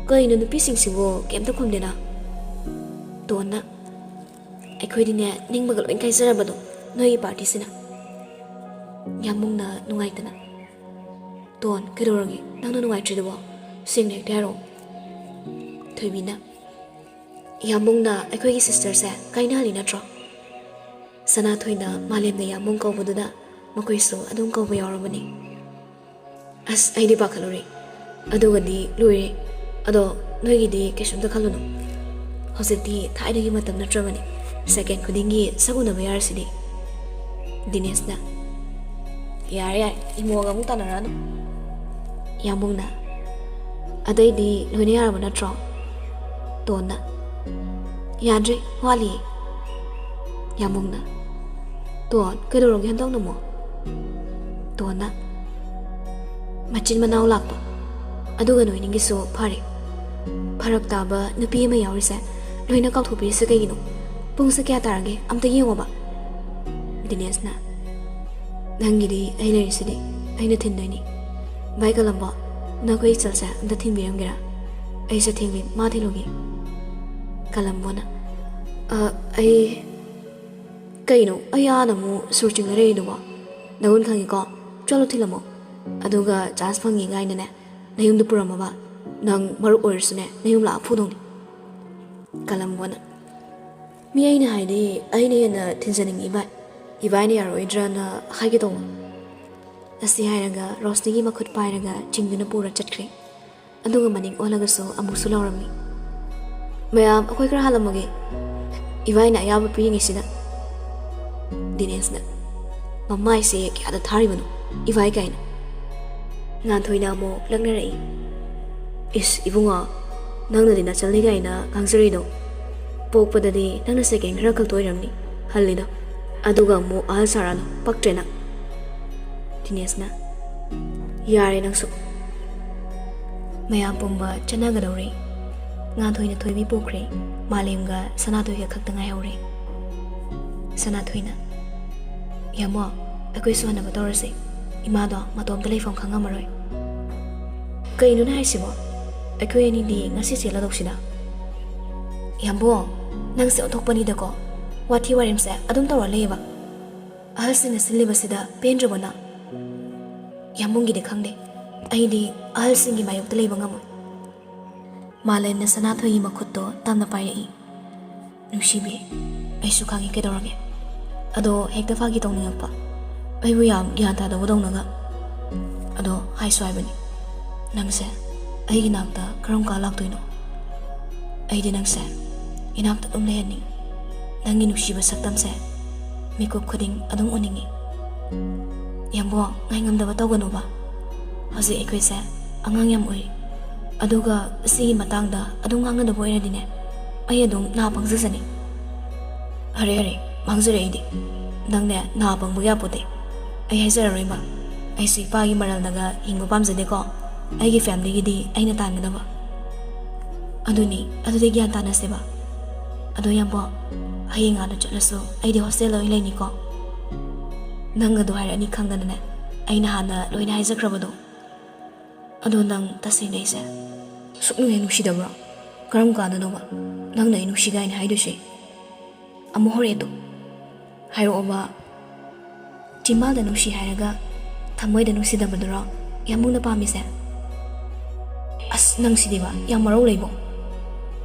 "ꯀꯩꯅꯣ ꯅꯨꯄꯤꯁꯤꯡꯁꯤꯕꯨ ꯀꯩꯝꯇ ꯈꯨꯝꯗꯦꯅ?" ꯇꯣꯟꯅ, "ꯑꯩꯈꯣꯏꯗꯤꯅꯦ ꯅꯤꯡꯕꯒ ꯂꯣꯏ ꯀꯥꯏꯖꯔꯕꯗꯣ ꯅꯣꯏꯒꯤ ꯄꯥꯔꯇꯤꯁꯤꯅ꯫" ꯌꯥꯝꯕꯨꯡꯅ ꯅꯨꯡꯉꯥꯏꯇꯅ, "ꯇꯣꯟ, ꯀꯩꯗꯧꯔꯒꯦ ꯅꯪꯅ ꯅꯨꯡꯉꯥꯏꯇ꯭ꯔꯤꯗꯨꯕꯣ? ꯁꯦꯡꯅ ꯍꯦꯛꯇ ꯍꯥꯏꯔꯛꯑꯣ꯫" ꯊꯣꯏꯕꯤꯅ, "ꯌꯥꯝꯕꯨꯡꯅ ꯑꯩꯈꯣꯏꯒꯤ ꯁꯤꯁꯇꯔꯁꯦ ꯀꯥꯏꯅꯍꯜꯂꯤ ꯅꯠꯇ꯭ꯔꯣ? ꯁꯅꯥꯊꯣꯏꯅ ꯃꯥꯂꯦꯝꯅ ꯌꯥꯝꯕꯨꯡ ꯀꯧꯕꯗꯨꯗ ꯃꯈꯣꯏꯁꯨ ꯑꯗꯨꯝ ꯀꯧꯕ ꯌꯥꯎꯔꯕꯅꯤ꯫" "ꯑꯁ, ꯑꯩꯗꯤ ꯄꯥꯈꯠꯂꯨꯔꯦ꯫ ꯑꯗꯨꯒꯗꯤ ꯂꯣꯏꯔꯦ꯫ ꯑꯗꯣ ꯅꯣꯏꯒꯤꯗꯤ ꯀꯩꯁꯨꯝꯇ ꯈꯜꯂꯨꯅꯨ꯫ ꯍꯧꯖꯤꯛꯇꯤ ꯊꯥꯏꯅꯒꯤ ꯃꯇꯝ ꯅꯠꯇ꯭ꯔꯕꯅꯤ꯫ ꯁꯦꯀꯦꯟ ꯈꯨꯗꯤꯡꯒꯤ ꯁꯛ ꯎꯅꯕ ꯌꯥꯔꯁꯤꯗꯤ꯫" ꯗꯤꯅꯦꯁꯅ, "ꯌꯥꯔꯦ, ꯌꯥꯔꯦ, ꯏꯃꯣꯒ ꯑꯃꯨꯛ ꯇꯥꯟꯅꯔꯛꯑꯅꯨ꯫" ꯌꯥꯝꯕꯨꯡꯅ, "ꯑꯇꯩꯗꯤ ꯂꯣꯏꯅ ꯌꯥꯔꯕ ꯅꯠꯇ꯭ꯔꯣ?" ꯇꯣꯟꯅ, "ꯌꯥꯗ꯭ꯔꯤ, ꯋꯥꯠꯂꯤꯌꯦ꯫" ꯌꯥꯝꯕꯨꯡꯅ, "ꯇꯣꯟ, ꯀꯩꯗꯧꯔꯒꯦ ꯍꯟꯗꯛꯅ ꯑꯃꯨꯛ?" ꯇꯣꯟꯅ, "ꯃꯆꯤꯟ ꯃꯅꯥꯎ ꯂꯥꯛꯄ, ꯑꯗꯨꯒ ꯅꯣꯏꯅꯤꯒꯤꯁꯨ ꯐꯔꯦ꯫ ꯐꯔꯛ ꯇꯥꯕ ꯅꯨꯄꯤ ꯑꯃ ꯌꯥꯎꯔꯤꯁꯦ ꯂꯣꯏꯅ ꯀꯥꯎꯊꯣꯛꯄꯤꯔꯤꯁꯦ ꯀꯩꯒꯤꯅꯣ? ꯄꯨꯡꯁꯦ ꯀꯌꯥ ꯇꯥꯔꯒꯦ? ꯑꯝꯇ ꯌꯦꯡꯉꯣꯕ꯫" ꯗꯤꯅꯦꯁꯅ, "ꯅꯪꯒꯤꯗꯤ ꯑꯩ ꯂꯩꯔꯤꯁꯤꯗꯤ, ꯑꯩꯅ ꯊꯤꯟꯗꯣꯏꯅꯤ꯫ ꯚꯥꯏ ꯀꯂꯝꯕꯣ, ꯅꯈꯣꯏ ꯏꯆꯜꯁꯦ ꯑꯝꯇ ꯊꯤꯟꯕꯤꯔꯝꯒꯦꯔꯥ? ꯑꯩꯁꯦ ꯊꯦꯡꯂꯦ, ꯃꯥ ꯊꯤꯜꯂꯨꯒꯦ꯫" ꯀꯂꯝꯕꯣꯅ, "ꯑ, ꯑꯩ, ꯀꯩꯅꯣ, ꯑꯩ ꯑꯥꯅ ꯑꯃꯨꯛ ꯁꯨꯔ ꯆꯤꯡꯅ ꯂꯩꯔꯤꯗꯨꯕꯣ? ꯅꯒꯨꯟ ꯈꯪꯉꯤꯀꯣ? ꯆꯠꯂꯣ ꯊꯤꯜꯂꯝꯃꯣ꯫ ꯑꯗꯨꯒ ꯆꯥꯟꯁ ꯐꯪꯉꯤ ꯀꯥꯏꯅꯅꯦ ꯅꯌꯨꯝꯗ ꯄꯨꯔꯝꯃꯕ, ꯅꯪ ꯃꯔꯨꯞ ꯑꯣꯏꯔꯁꯨꯅꯦ ꯅꯌꯨꯝ ꯂꯥꯛꯑ ꯐꯨꯗꯧꯅꯤ꯫" ꯀꯂꯝꯕꯣꯅ, "ꯃꯤ ꯑꯩꯅ ꯍꯥꯏꯗꯤ ꯑꯩꯅ ꯍꯦꯟꯅ ꯊꯤꯟꯖꯅꯤꯡꯉꯤ ꯏꯕꯥꯏ꯫ ꯏꯕꯥꯏꯅ ꯌꯥꯔꯣꯏꯗ꯭ꯔꯅ ꯍꯥꯏꯒꯦ ꯇꯧꯕ꯫" ꯑꯁꯤ ꯍꯥꯏꯔꯒ ꯔꯣꯁꯅꯤꯒꯤ ꯃꯈꯨꯠ ꯄꯥꯏꯔꯒ ꯆꯤꯡꯗꯨꯅ ꯄꯨꯔ ꯆꯠꯈ꯭ꯔꯦ꯫ ꯑꯗꯨꯒ ꯃꯅꯤꯡ ꯑꯣꯜꯂꯒꯁꯨ ꯑꯃꯨꯛꯁꯨ ꯂꯥꯎꯔꯝꯃꯤ, "ꯃꯌꯥꯝ, ꯑꯩꯈꯣꯏ ꯈꯔ ꯍꯥꯜꯂꯝꯃꯒꯦ, ꯏꯕꯥꯏꯅ ꯑꯌꯥꯕ ꯄꯤꯔꯤꯉꯩꯁꯤꯗ꯫" ꯗꯤꯅꯦꯁꯅ, "ꯃꯃꯥꯏꯁꯦ ꯀꯌꯥꯗ ꯊꯥꯔꯤꯕꯅꯣ, ꯏꯕꯥꯏ ꯀꯥꯏꯅ?" ꯉꯥꯟꯊꯣꯏꯅ ꯑꯃꯨꯛ ꯂꯛꯅꯔꯛꯏ, "ꯏꯁ ꯏꯕꯨꯡꯉꯣ, ꯅꯪꯅꯗꯤ ꯅꯆꯜꯅꯤ ꯀꯥꯏꯅ ꯉꯥꯡꯖꯔꯤꯗꯣ, ꯄꯣꯛꯄꯗꯗꯤ ꯅꯪꯅ ꯁꯦꯀꯦꯟ ꯈꯔ ꯈꯛꯇ ꯑꯣꯏꯔꯝꯅꯤ ꯍꯜꯂꯤꯗꯣ, ꯑꯗꯨꯒ ꯑꯃꯨꯛ ꯑꯍꯜ ꯁꯥꯔꯛꯑꯅꯨ, ꯄꯛꯇ꯭ꯔꯦ ꯅꯪ꯫" ꯗꯤꯅꯦꯁꯅ, "ꯌꯥꯔꯦ ꯅꯪꯁꯨ꯫" ꯃꯌꯥꯝ ꯄꯨꯝꯕ ꯆꯠꯅꯒꯗꯧꯔꯦ꯫ ꯉꯥꯟꯊꯣꯏꯅ ꯊꯣꯏꯕꯤ ꯄꯨꯈ꯭ꯔꯦ꯫ ꯃꯥꯂꯦꯝꯒ ꯁꯅꯥꯊꯣꯏꯒ ꯈꯛꯇ ꯉꯥꯏꯍꯧꯔꯦ꯫ ꯁꯅꯥꯊꯣꯏꯅ, "ꯌꯥꯃꯣ, ꯑꯩꯈꯣꯏꯁꯨ ꯍꯟꯅꯕ ꯇꯧꯔꯁꯦ꯫ ꯏꯃꯥꯗꯣ ꯃꯇꯣꯝꯇ ꯂꯩꯐꯝ ꯈꯪꯉꯝꯃꯔꯣꯏ꯫ ꯀꯩꯅꯣꯅꯦ ꯍꯥꯏꯁꯤꯕꯣ? ꯑꯩꯈꯣꯏ ꯑꯅꯤꯗꯤ ꯉꯁꯤ ꯆꯦꯜꯂꯗꯧꯁꯤꯗ꯫ ꯌꯥꯝꯕꯨꯡ, ꯅꯪꯁꯦ ꯑꯣꯟꯊꯣꯛꯄꯅꯤꯗꯀꯣ꯫ ꯋꯥꯊꯤ ꯋꯥꯔꯦꯝꯁꯦ ꯑꯗꯨꯝ ꯇꯧꯔ ꯂꯩꯌꯦꯕ꯫ ꯑꯍꯜꯁꯤꯡꯅ ꯁꯤꯜꯂꯤꯕꯁꯤꯗ ꯄꯦꯟꯗ꯭ꯔꯕꯣ ꯅꯪ? ꯌꯥꯝꯕꯨꯡꯒꯤꯗꯤ ꯈꯪꯗꯦ꯫ ꯑꯩꯗꯤ ꯑꯍꯜꯁꯤꯡꯒꯤ ꯃꯥꯌꯣꯛꯇ ꯂꯩꯕ ꯉꯝꯃꯣꯏ꯫ ꯃꯥꯂꯦꯝꯅ ꯁꯅꯥꯊꯣꯏꯒꯤ ꯃꯈꯨꯠꯇꯣ ꯇꯞꯅ ꯄꯥꯏꯔꯛꯏ꯫ "ꯅꯨꯡꯁꯤꯕꯤ, ꯑꯩꯁꯨ ꯈꯪꯉꯤ ꯀꯩꯗꯧꯔꯒꯦ꯫ ꯑꯗꯣ ꯍꯦꯛꯇ ꯐꯥꯒꯤ ꯇꯧꯅꯤꯡꯉꯛꯄ꯫ ꯑꯩꯕꯨ ꯌꯥꯝ ꯒ꯭ꯌꯥꯟ ꯇꯥꯗꯕꯗꯧꯅꯒ꯫ ꯑꯗꯣ ꯍꯥꯏꯁꯨ ꯍꯥꯏꯕꯅꯤ, ꯅꯪꯁꯦ ꯑꯩꯒꯤ ꯅꯥꯛꯇ ꯀꯔꯝ ꯀꯥꯟ ꯂꯥꯛꯇꯣꯏꯅꯣ? ꯑꯩꯗꯤ ꯅꯪꯁꯦ ꯏꯅꯥꯛꯇ ꯑꯗꯨꯝ ꯂꯩꯍꯟꯅꯤꯡꯉꯤ꯫ ꯅꯪꯒꯤ ꯅꯨꯡꯁꯤꯕ ꯁꯛꯇꯝꯁꯦ ꯃꯤꯀꯨꯞ ꯈꯨꯗꯤꯡ ꯑꯗꯨꯝ ꯎꯅꯤꯡꯉꯤ꯫" "ꯌꯥꯝꯕꯨꯡ, ꯉꯥꯏꯉꯝꯗꯕ ꯇꯧꯒꯅꯣꯕ꯫ ꯍꯧꯖꯤꯛ ꯑꯩꯈꯣꯏꯁꯦ ꯑꯉꯥꯡ ꯌꯥꯝ ꯑꯣꯏꯔꯤ꯫ ꯑꯗꯨꯒ ꯁꯤꯒꯤ ꯃꯇꯥꯡꯗ ꯑꯗꯨꯝ ꯉꯥꯡꯅꯗꯕ ꯑꯣꯏꯔꯗꯤꯅꯦ, ꯑꯩ ꯑꯗꯨꯝ ꯅꯥ ꯄꯪꯖꯖꯅꯤ꯫" "ꯑꯔꯦ, ꯑꯔꯦ, ꯃꯥꯡꯖꯔꯦ ꯑꯩꯗꯤ꯫ ꯅꯪꯅꯦ ꯅꯥ ꯄꯪꯕ ꯌꯥꯄꯣꯠꯇꯦ꯫ ꯑꯩ ꯍꯥꯏꯖꯔꯔꯣꯏꯕ꯫ ꯑꯩꯁꯨ ꯏꯄꯥꯒꯤ ꯃꯔꯜꯗꯒ ꯍꯤꯡꯕ ꯄꯥꯝꯖꯗꯦꯀꯣ꯫ ꯑꯩꯒꯤ ꯐꯦꯃꯤꯂꯤꯒꯤꯗꯤ ꯑꯩꯅ ꯇꯥꯟꯒꯗꯕ꯫" "ꯑꯗꯨꯅꯤ, ꯑꯗꯨꯗꯤ ꯒ꯭ꯌꯥꯟ ꯇꯥꯅꯁꯦꯕ꯫ ꯑꯗꯣ ꯌꯥꯝꯕꯨꯡ, ꯍꯌꯦꯡ ꯑꯥꯗ ꯆꯠꯂꯁꯨ ꯑꯩꯗꯤ ꯍꯣꯁꯇꯦꯜꯗ ꯑꯣꯏꯅ ꯂꯩꯅꯤꯀꯣ꯫ ꯅꯪ ꯑꯗꯨ ꯍꯥꯏꯔꯛꯑꯅꯤ ꯈꯪꯗꯅꯅꯦ, ꯑꯩꯅ ꯍꯥꯟꯅ ꯂꯣꯏꯅ ꯍꯥꯏꯖꯈ꯭ꯔꯕꯗꯣ꯫ ꯑꯗꯣ ꯅꯪ ꯇꯁꯦꯡꯅ ꯑꯩꯁꯦ ꯁꯨꯛꯅꯨꯡ ꯍꯦꯛ ꯅꯨꯡꯁꯤꯗꯕ꯭ꯔꯣ? ꯀꯔꯝ ꯀꯥꯟꯗꯅꯣꯕ ꯅꯪꯅ ꯑꯩ ꯅꯨꯡꯁꯤ ꯀꯥꯏꯅ ꯍꯥꯏꯗꯣꯏꯁꯦ? ꯑꯃꯨꯛ ꯍꯧꯔꯛꯑꯦ ꯇꯨ꯫ ꯍꯥꯏꯔꯛꯑꯣꯕ꯫ ꯆꯤꯝꯕꯥꯜꯗ ꯅꯨꯡꯁꯤ ꯍꯥꯏꯔꯒ ꯊꯃꯣꯏꯗ ꯅꯨꯡꯁꯤꯗꯕꯗꯨꯔꯣ ꯌꯥꯝꯕꯨꯡꯅ ꯄꯥꯝꯃꯤꯁꯦ?" "ꯑꯁ, ꯅꯪꯁꯤꯗꯤꯕ ꯌꯥꯝ ꯃꯔꯧ ꯂꯩꯕꯣ꯫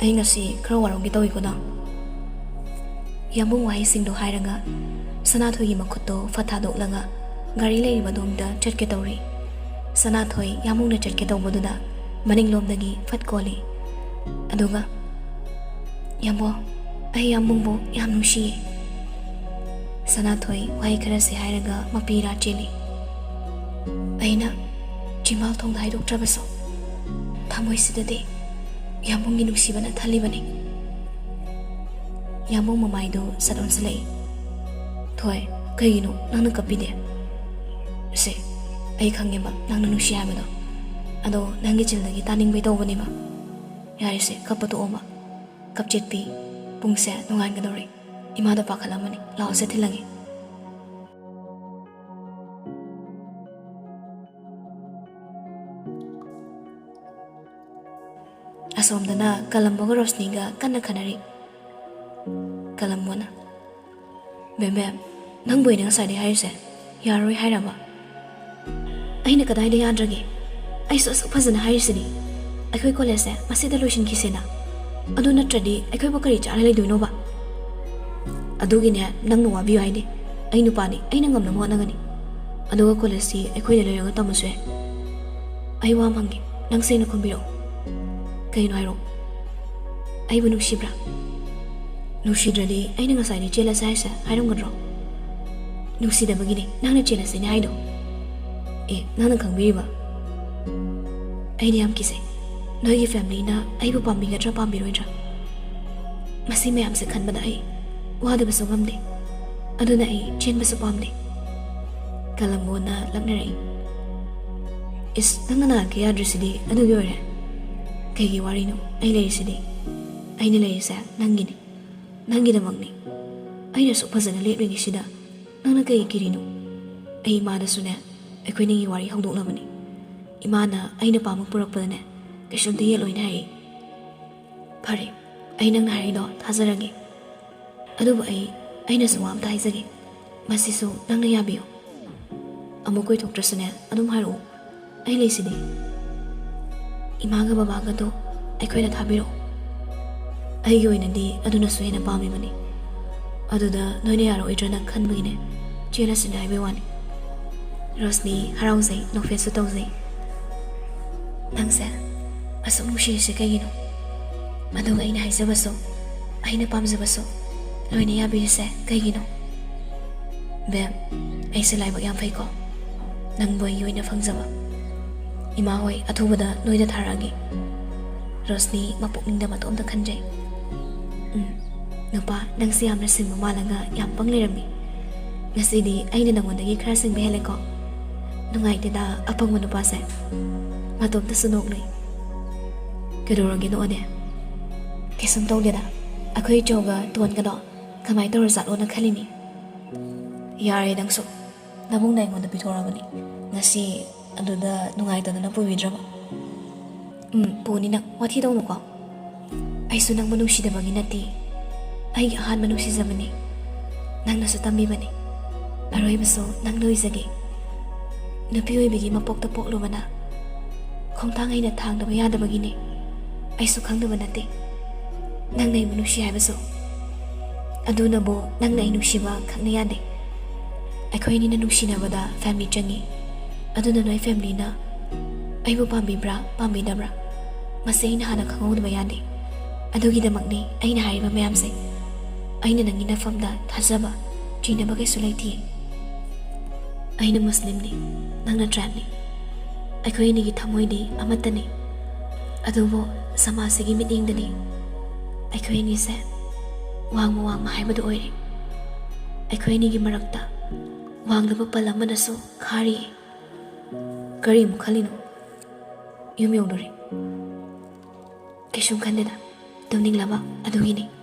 ꯑꯩ ꯉꯁꯤ ꯈꯔ ꯋꯥꯔꯧꯒꯦ ꯇꯧꯏꯀꯣ ꯅꯪ꯫" ꯌꯥꯝꯕꯨꯡ ꯋꯥꯍꯩꯁꯤꯡꯗꯣ ꯍꯥꯏꯔꯒ ꯁꯅꯥꯊꯣꯏꯒꯤ ꯃꯈꯨꯠꯇꯣ ꯐꯠ ꯊꯥꯗꯣꯛꯂꯒ ꯒꯥꯔꯤ ꯂꯩꯔꯤꯕ ꯑꯗꯣꯝꯗ ꯆꯠꯀꯦ ꯇꯧꯔꯤ꯫ ꯁꯅꯥꯊꯣꯏ ꯌꯥꯝꯕꯨꯡꯅ ꯆꯠꯀꯦ ꯇꯧꯕꯗꯨꯗ ꯃꯅꯤꯡꯂꯣꯝꯗꯒꯤ ꯐꯠ ꯀꯣꯜꯂꯤ꯫ ꯑꯗꯨꯒ, "ꯌꯥꯝꯕꯨꯡ, ꯑꯩ ꯌꯥꯝꯕꯨꯡꯕꯨ ꯌꯥꯝ ꯅꯨꯡꯁꯤꯌꯦ꯫" ꯁꯅꯥꯊꯣꯏ ꯋꯥꯍꯩ ꯈꯔꯁꯤ ꯍꯥꯏꯔꯒ ꯃꯄꯤ ꯏꯔꯥ ꯆꯦꯜꯂꯤ꯫ ꯑꯩꯅ ꯆꯤꯝꯕꯥꯜ ꯊꯣꯡꯗ ꯍꯥꯏꯗꯣꯛꯇ꯭ꯔꯕꯁꯨ, ꯊꯃꯣꯏꯁꯤꯗꯗꯤ ꯌꯥꯝꯕꯨꯡꯒꯤ ꯅꯨꯡꯁꯤꯕꯅ ꯊꯜꯂꯤꯕꯅꯤ꯫ ꯌꯥꯝꯕꯨꯡ ꯃꯃꯥꯏꯗꯨ ꯁꯠ ꯑꯣꯟꯁꯤꯜꯂꯛꯏ꯫ "ꯊꯣꯏ, ꯀꯩꯒꯤꯅꯣ ꯅꯪꯅ ꯀꯞꯄꯤꯗꯦ?" "ꯁꯦ, ꯑꯩ ꯈꯪꯉꯦꯕ ꯅꯪꯅ ꯅꯨꯡꯁꯤ ꯍꯥꯏꯕꯗꯣ꯫ ꯑꯗꯣ ꯅꯪꯒꯤ ꯆꯤꯜꯗꯒꯤ ꯇꯥꯅꯤꯡꯕꯩ ꯇꯧꯕꯅꯦꯕ꯫ ꯌꯥꯔꯦꯁꯦ, ꯀꯞꯄ ꯇꯣꯛꯑꯣꯕ꯫ ꯀꯞꯆꯦꯠꯄꯤ, ꯄꯨꯡꯁꯦ ꯅꯣꯡꯉꯥꯟꯒꯗꯧꯔꯦ꯫ ꯏꯃꯥꯗꯣ ꯄꯥꯈꯠꯂꯝꯃꯅꯤ꯫ ꯂꯥꯛꯑꯣꯁꯦ, ꯊꯤꯜꯂꯒꯦ꯫" ꯑꯁꯣꯝꯗꯅ ꯀꯂꯝꯕꯣꯒ ꯔꯣꯁꯅꯤꯒ ꯀꯟꯅ ꯈꯟꯅꯔꯤ꯫ ꯀꯂꯝꯕꯣꯅ, "ꯕꯦꯝꯕꯦꯝ, ꯅꯪꯕꯨ ꯑꯩꯅ ꯉꯁꯥꯏꯗꯩ ꯍꯥꯏꯔꯤꯁꯦ ꯌꯥꯔꯣꯏ ꯍꯥꯏꯔꯕ? ꯑꯩꯅ ꯀꯗꯥꯏꯗ ꯌꯥꯗ꯭ꯔꯒꯦ? ꯑꯩꯁꯨ ꯑꯁꯨꯛ ꯐꯖꯅ ꯍꯥꯏꯔꯤꯁꯤꯗꯤ, ꯑꯩꯈꯣꯏ ꯀꯣꯂꯦꯖꯁꯦ ꯃꯁꯤꯗ ꯂꯣꯏꯁꯤꯟꯈꯤꯁꯦꯅ꯫ ꯑꯗꯨ ꯅꯠꯇ꯭ꯔꯗꯤ ꯑꯩꯈꯣꯏꯕꯨ ꯀꯔꯤ ꯆꯥꯔ ꯂꯩꯗꯣꯏꯅꯣꯕ?" "ꯑꯗꯨꯒꯤꯅꯦ, ꯅꯪꯅ ꯋꯥꯕꯤꯌꯨ ꯍꯥꯏꯗꯦ꯫ ꯑꯩ ꯅꯨꯄꯥꯅꯤ, ꯑꯩꯅ ꯉꯝꯅꯕ ꯍꯣꯠꯅꯒꯅꯤ꯫ ꯑꯗꯨꯒ ꯀꯣꯂꯦꯖꯇꯤ ꯑꯩꯈꯣꯏꯗ ꯂꯩꯔꯒ ꯇꯝꯃꯁꯨ ꯌꯥꯏ꯫ ꯑꯩ ꯋꯥ ꯑꯃ ꯍꯪꯒꯦ, ꯅꯪ ꯁꯦꯡꯅ ꯈꯨꯝꯕꯤꯔꯛꯑꯣ꯫" "ꯀꯩꯅꯣ ꯍꯥꯏꯔꯣ꯫" "ꯑꯩꯕꯨ ꯅꯨꯡꯁꯤꯕ꯭ꯔꯥ? ꯅꯨꯡꯁꯤꯗ꯭ꯔꯗꯤ ꯑꯩꯅ ꯉꯁꯥꯏꯗꯤ ꯆꯦꯜꯂꯁꯦ ꯍꯥꯏꯁꯦ ꯍꯥꯏꯔꯝꯒꯗ꯭ꯔꯣ? ꯅꯨꯡꯁꯤꯗꯕꯒꯤꯅꯦ ꯅꯪꯅ ꯆꯦꯜꯂꯁꯦꯅꯦ ꯍꯥꯏꯗꯣ꯫ ꯑꯦ, ꯅꯪꯅ ꯈꯪꯕꯤꯔꯤꯕ? ꯑꯩꯗꯤ ꯌꯥꯝ ꯀꯤꯖꯩ꯫ ꯅꯣꯏꯒꯤ ꯐꯦꯃꯤꯂꯤꯅ ꯑꯩꯕꯨ ꯄꯥꯝꯕꯤꯒꯗ꯭ꯔꯥ ꯄꯥꯝꯕꯤꯔꯣꯏꯗ꯭ꯔꯥ? ꯃꯁꯤ ꯃꯌꯥꯝꯁꯦ ꯈꯟꯕꯗ ꯑꯩ ꯋꯥꯗꯕꯁꯨ ꯉꯝꯗꯦ꯫ ꯑꯗꯨꯅ ꯑꯩ ꯆꯦꯟꯕꯁꯨ ꯄꯥꯝꯗꯦ꯫" ꯀꯂꯝꯕꯣꯅ ꯂꯛꯅꯔꯛꯏ꯫ "ꯏꯁ, ꯅꯪꯅ ꯅꯍꯥꯟꯈꯩ ꯌꯥꯗ꯭ꯔꯤꯁꯤꯗꯤ ꯑꯗꯨꯒꯤ ꯑꯣꯏꯔꯦ꯫ ꯀꯩꯒꯤ ꯋꯥꯔꯤꯅꯣ? ꯑꯩ ꯂꯩꯔꯤꯁꯤꯗꯤ꯫ ꯑꯩꯅ ꯂꯩꯔꯤꯁꯦ ꯅꯪꯒꯤꯅꯤ, ꯅꯪꯒꯤꯗꯃꯛꯅꯤ꯫ ꯑꯩꯅ ꯑꯁꯨꯛ ꯐꯖꯅ ꯂꯦꯞꯂꯤꯉꯩꯁꯤꯗ ꯅꯪꯅ ꯀꯩꯒꯤ ꯀꯤꯔꯤꯅꯣ? ꯑꯩ ꯏꯃꯥꯗꯁꯨꯅꯦ, ꯑꯩꯈꯣꯏꯅꯤꯒꯤ ꯋꯥꯔꯤ ꯍꯧꯗꯣꯛꯂꯕꯅꯤ꯫ ꯏꯃꯥꯅ ꯑꯩꯅ ꯄꯥꯝꯕ ꯄꯨꯔꯛꯄꯗꯅꯦ, ꯀꯩꯁꯨꯝꯇ ꯌꯦꯠꯂꯣꯏꯅ ꯍꯥꯏꯔꯛꯏ꯫" "ꯐꯔꯦ, ꯑꯩ ꯅꯪꯅ ꯍꯥꯏꯔꯤꯗꯣ ꯊꯥꯖꯔꯒꯦ꯫ ꯑꯗꯨꯕꯨ ꯑꯩ, ꯑꯩꯅꯁꯨ ꯋꯥ ꯑꯝꯇ ꯍꯥꯏꯖꯒꯦ꯫ ꯃꯁꯤꯁꯨ ꯅꯪꯅ ꯌꯥꯕꯤꯌꯨ꯫ ꯑꯃꯨꯛ ꯀꯣꯏꯊꯣꯛꯇ꯭ꯔꯁꯨꯅꯦ, ꯑꯗꯨꯝ ꯍꯥꯏꯔꯛꯎ꯫ ꯑꯩ ꯂꯩꯁꯤꯗꯤ꯫ ꯏꯃꯥꯒ ꯕꯕꯥꯒꯗꯣ ꯑꯩꯈꯣꯏꯗ ꯊꯥꯕꯤꯔꯛꯑꯣ꯫ ꯑꯩꯒꯤ ꯑꯣꯏꯅꯗꯤ ꯑꯗꯨꯅꯁꯨ ꯍꯦꯟꯅ ꯄꯥꯝꯃꯤꯕꯅꯤ꯫ ꯑꯗꯨꯗ ꯅꯣꯏꯅ ꯌꯥꯔꯛꯑꯣꯏꯗ꯭ꯔꯅ ꯈꯟꯕꯒꯤꯅꯦ ꯆꯦꯜꯂꯁꯤꯅꯦ ꯍꯥꯏꯕꯩ ꯋꯥꯅꯤ꯫" ꯔꯣꯁꯅꯤ ꯍꯔꯥꯎꯖꯩ, ꯅꯣꯛꯐꯦꯠꯁꯨ ꯇꯧꯖꯩ꯫ "ꯅꯪꯁꯦ ꯑꯁꯨꯛ ꯅꯨꯡꯁꯤꯔꯤꯁꯦ ꯀꯩꯒꯤꯅꯣ? ꯑꯗꯨꯒ ꯑꯩꯅ ꯍꯥꯏꯖꯕꯁꯨ, ꯑꯩꯅ ꯄꯥꯝꯖꯕꯁꯨ ꯂꯣꯏꯅ ꯌꯥꯕꯤꯔꯤꯁꯦ ꯀꯩꯒꯤꯅꯣ?" "ꯕꯦꯝ, ꯑꯩꯁꯦ ꯂꯥꯏꯕꯛ ꯌꯥꯝ ꯐꯩꯀꯣ, ꯅꯪꯕꯨ ꯑꯩꯒꯤ ꯑꯣꯏꯅ ꯐꯪꯖꯕ꯫ ꯏꯃꯥ ꯍꯣꯏ ꯑꯊꯨꯕꯗ ꯅꯣꯏꯗ ꯊꯥꯔꯛꯑꯒꯦ꯫" ꯔꯣꯁꯅꯤ ꯃꯄꯨꯛꯅꯤꯡꯗ ꯃꯇꯣꯝꯇ ꯈꯟꯖꯩ꯫ "ꯎꯝ, ꯅꯨꯄꯥ, ꯅꯪꯁꯦ ꯌꯥꯝꯅ ꯁꯤꯡꯕ ꯃꯥꯜꯂꯒ ꯌꯥꯝ ꯄꯪ ꯂꯩꯔꯝꯃꯤ꯫ ꯉꯁꯤꯗꯤ ꯑꯩꯅ ꯅꯉꯣꯟꯗꯒꯤ ꯈꯔ ꯁꯤꯡꯕ ꯍꯦꯜꯂꯦꯀꯣ꯫ ꯅꯨꯡꯉꯥꯏꯇꯦꯗ, ꯑꯄꯪꯕ ꯅꯨꯄꯥꯁꯦ꯫" ꯃꯇꯣꯝꯇꯁꯨ ꯅꯣꯛꯂꯨꯏ꯫ "ꯀꯩꯗꯧꯔꯒꯦ ꯅꯣꯛꯑꯗꯤ?" "ꯀꯩꯁꯨꯝ ꯇꯧꯗꯦꯗ, ꯑꯩꯈꯣꯏ ꯆꯧꯒ ꯇꯣꯟꯒꯗꯣ ꯀꯃꯥꯏꯅ ꯇꯧꯔꯖꯥꯠꯂꯣꯅ ꯈꯜꯂꯤꯅꯤ꯫" "ꯌꯥꯔꯦ ꯅꯪꯁꯨ, ꯅꯕꯨꯡꯅ ꯑꯩꯉꯣꯟꯗ ꯄꯤꯊꯣꯔꯛꯑꯕꯅꯤ꯫ ꯉꯁꯤ ꯑꯗꯨꯗ ꯅꯨꯡꯉꯥꯏꯇꯗꯅ ꯄꯨꯕꯤꯗ꯭ꯔꯕ?" ꯎꯝ, ꯄꯨꯅꯤ, ꯅꯪ ꯋꯥꯊꯤ ꯇꯧꯅꯨꯀꯣ꯫ ꯑꯩꯁꯨ ꯅꯪꯕꯨ ꯅꯨꯡꯁꯤꯗꯕꯒꯤ ꯅꯠꯇꯦ꯫ ꯑꯩꯒꯤ ꯑꯍꯥꯟꯕ ꯅꯨꯡꯁꯤꯖꯕꯅꯤ꯫ ꯅꯪꯅꯁꯨ ꯇꯝꯕꯤꯕꯅꯤ꯫ ꯑꯔꯣꯏꯕꯁꯨ ꯅꯪꯅ ꯑꯣꯏꯖꯒꯦ꯫ ꯅꯨꯄꯤ ꯑꯣꯏꯕꯤꯒꯤ ꯃꯄꯣꯛꯇ ꯄꯣꯛꯂꯨꯕꯅ ꯈꯣꯡꯊꯥꯡ ꯑꯩꯅ ꯊꯥꯡꯗꯕ ꯌꯥꯗꯕꯒꯤꯅꯦ꯫ ꯑꯩꯁꯨ ꯈꯪꯗꯕ ꯅꯠꯇꯦ ꯅꯪꯅ ꯑꯩꯕꯨ ꯅꯨꯡꯁꯤ ꯍꯥꯏꯕꯁꯨ꯫ ꯑꯗꯨꯅꯕꯨ ꯅꯪꯅ ꯑꯩ ꯅꯨꯡꯁꯤꯕ ꯈꯪꯅ ꯌꯥꯗꯦ꯫ ꯑꯩꯈꯣꯏ ꯑꯅꯤꯅ ꯅꯨꯡꯁꯤꯅꯕꯗ ꯐꯦꯃꯤꯂꯤ ꯆꯪꯉꯤ꯫ ꯑꯗꯨꯅ ꯅꯣꯏ ꯐꯦꯃꯤꯂꯤꯅ ꯑꯩꯕꯨ ꯄꯥꯝꯕꯤꯕ꯭ꯔꯥ ꯄꯥꯝꯕꯤꯗꯕ꯭ꯔꯥ, ꯃꯁꯤ ꯑꯩꯅ ꯍꯥꯟꯅ ꯈꯪꯍꯧꯗꯕ ꯌꯥꯗꯦ꯫ ꯑꯗꯨꯒꯤꯗꯃꯛꯅꯤ ꯑꯩꯅ ꯍꯥꯏꯔꯤꯕ ꯃꯌꯥꯝꯁꯦ꯫ ꯑꯩꯅ ꯅꯪꯒꯤ ꯅꯐꯝꯗ ꯊꯥꯖꯕ ꯆꯤꯡꯅꯕ ꯀꯩꯁꯨ ꯂꯩꯇꯦ꯫ ꯑꯩꯅ ꯃꯨꯁꯂꯤꯝꯅꯤ, ꯅꯪꯅ ꯇ꯭ꯔꯥꯏꯕꯅꯤ꯫ ꯑꯩꯈꯣꯏ ꯑꯅꯤꯒꯤ ꯊꯃꯣꯏꯗꯤ ꯑꯃꯠꯇꯅꯤ꯫ ꯑꯗꯨꯕꯨ ꯁꯃꯥꯖꯁꯤꯒꯤ ꯃꯤꯠꯌꯦꯡꯗꯗꯤ ꯑꯩꯈꯣꯏ ꯑꯅꯤꯁꯦ ꯋꯥꯡꯃ ꯋꯥꯡꯃ ꯍꯥꯏꯕꯗꯨ ꯑꯣꯏꯔꯦ꯫ ꯑꯩꯈꯣꯏ ꯑꯅꯤꯒꯤ ꯃꯔꯛꯇ ꯋꯥꯡꯂꯕ ꯄꯜ ꯑꯃꯅꯁꯨ ꯈꯥꯔꯤꯌꯦ꯫ ꯀꯔꯤ ꯑꯃꯨꯛ ꯈꯜꯂꯤꯅꯣ? ꯌꯨꯝ ꯌꯧꯗꯣꯔꯦ꯫ ꯀꯩꯁꯨꯝ ꯈꯟꯗꯦꯗ, ꯇꯨꯝꯅꯤꯡꯂꯕ ꯑꯗꯨꯒꯤꯅꯤ꯫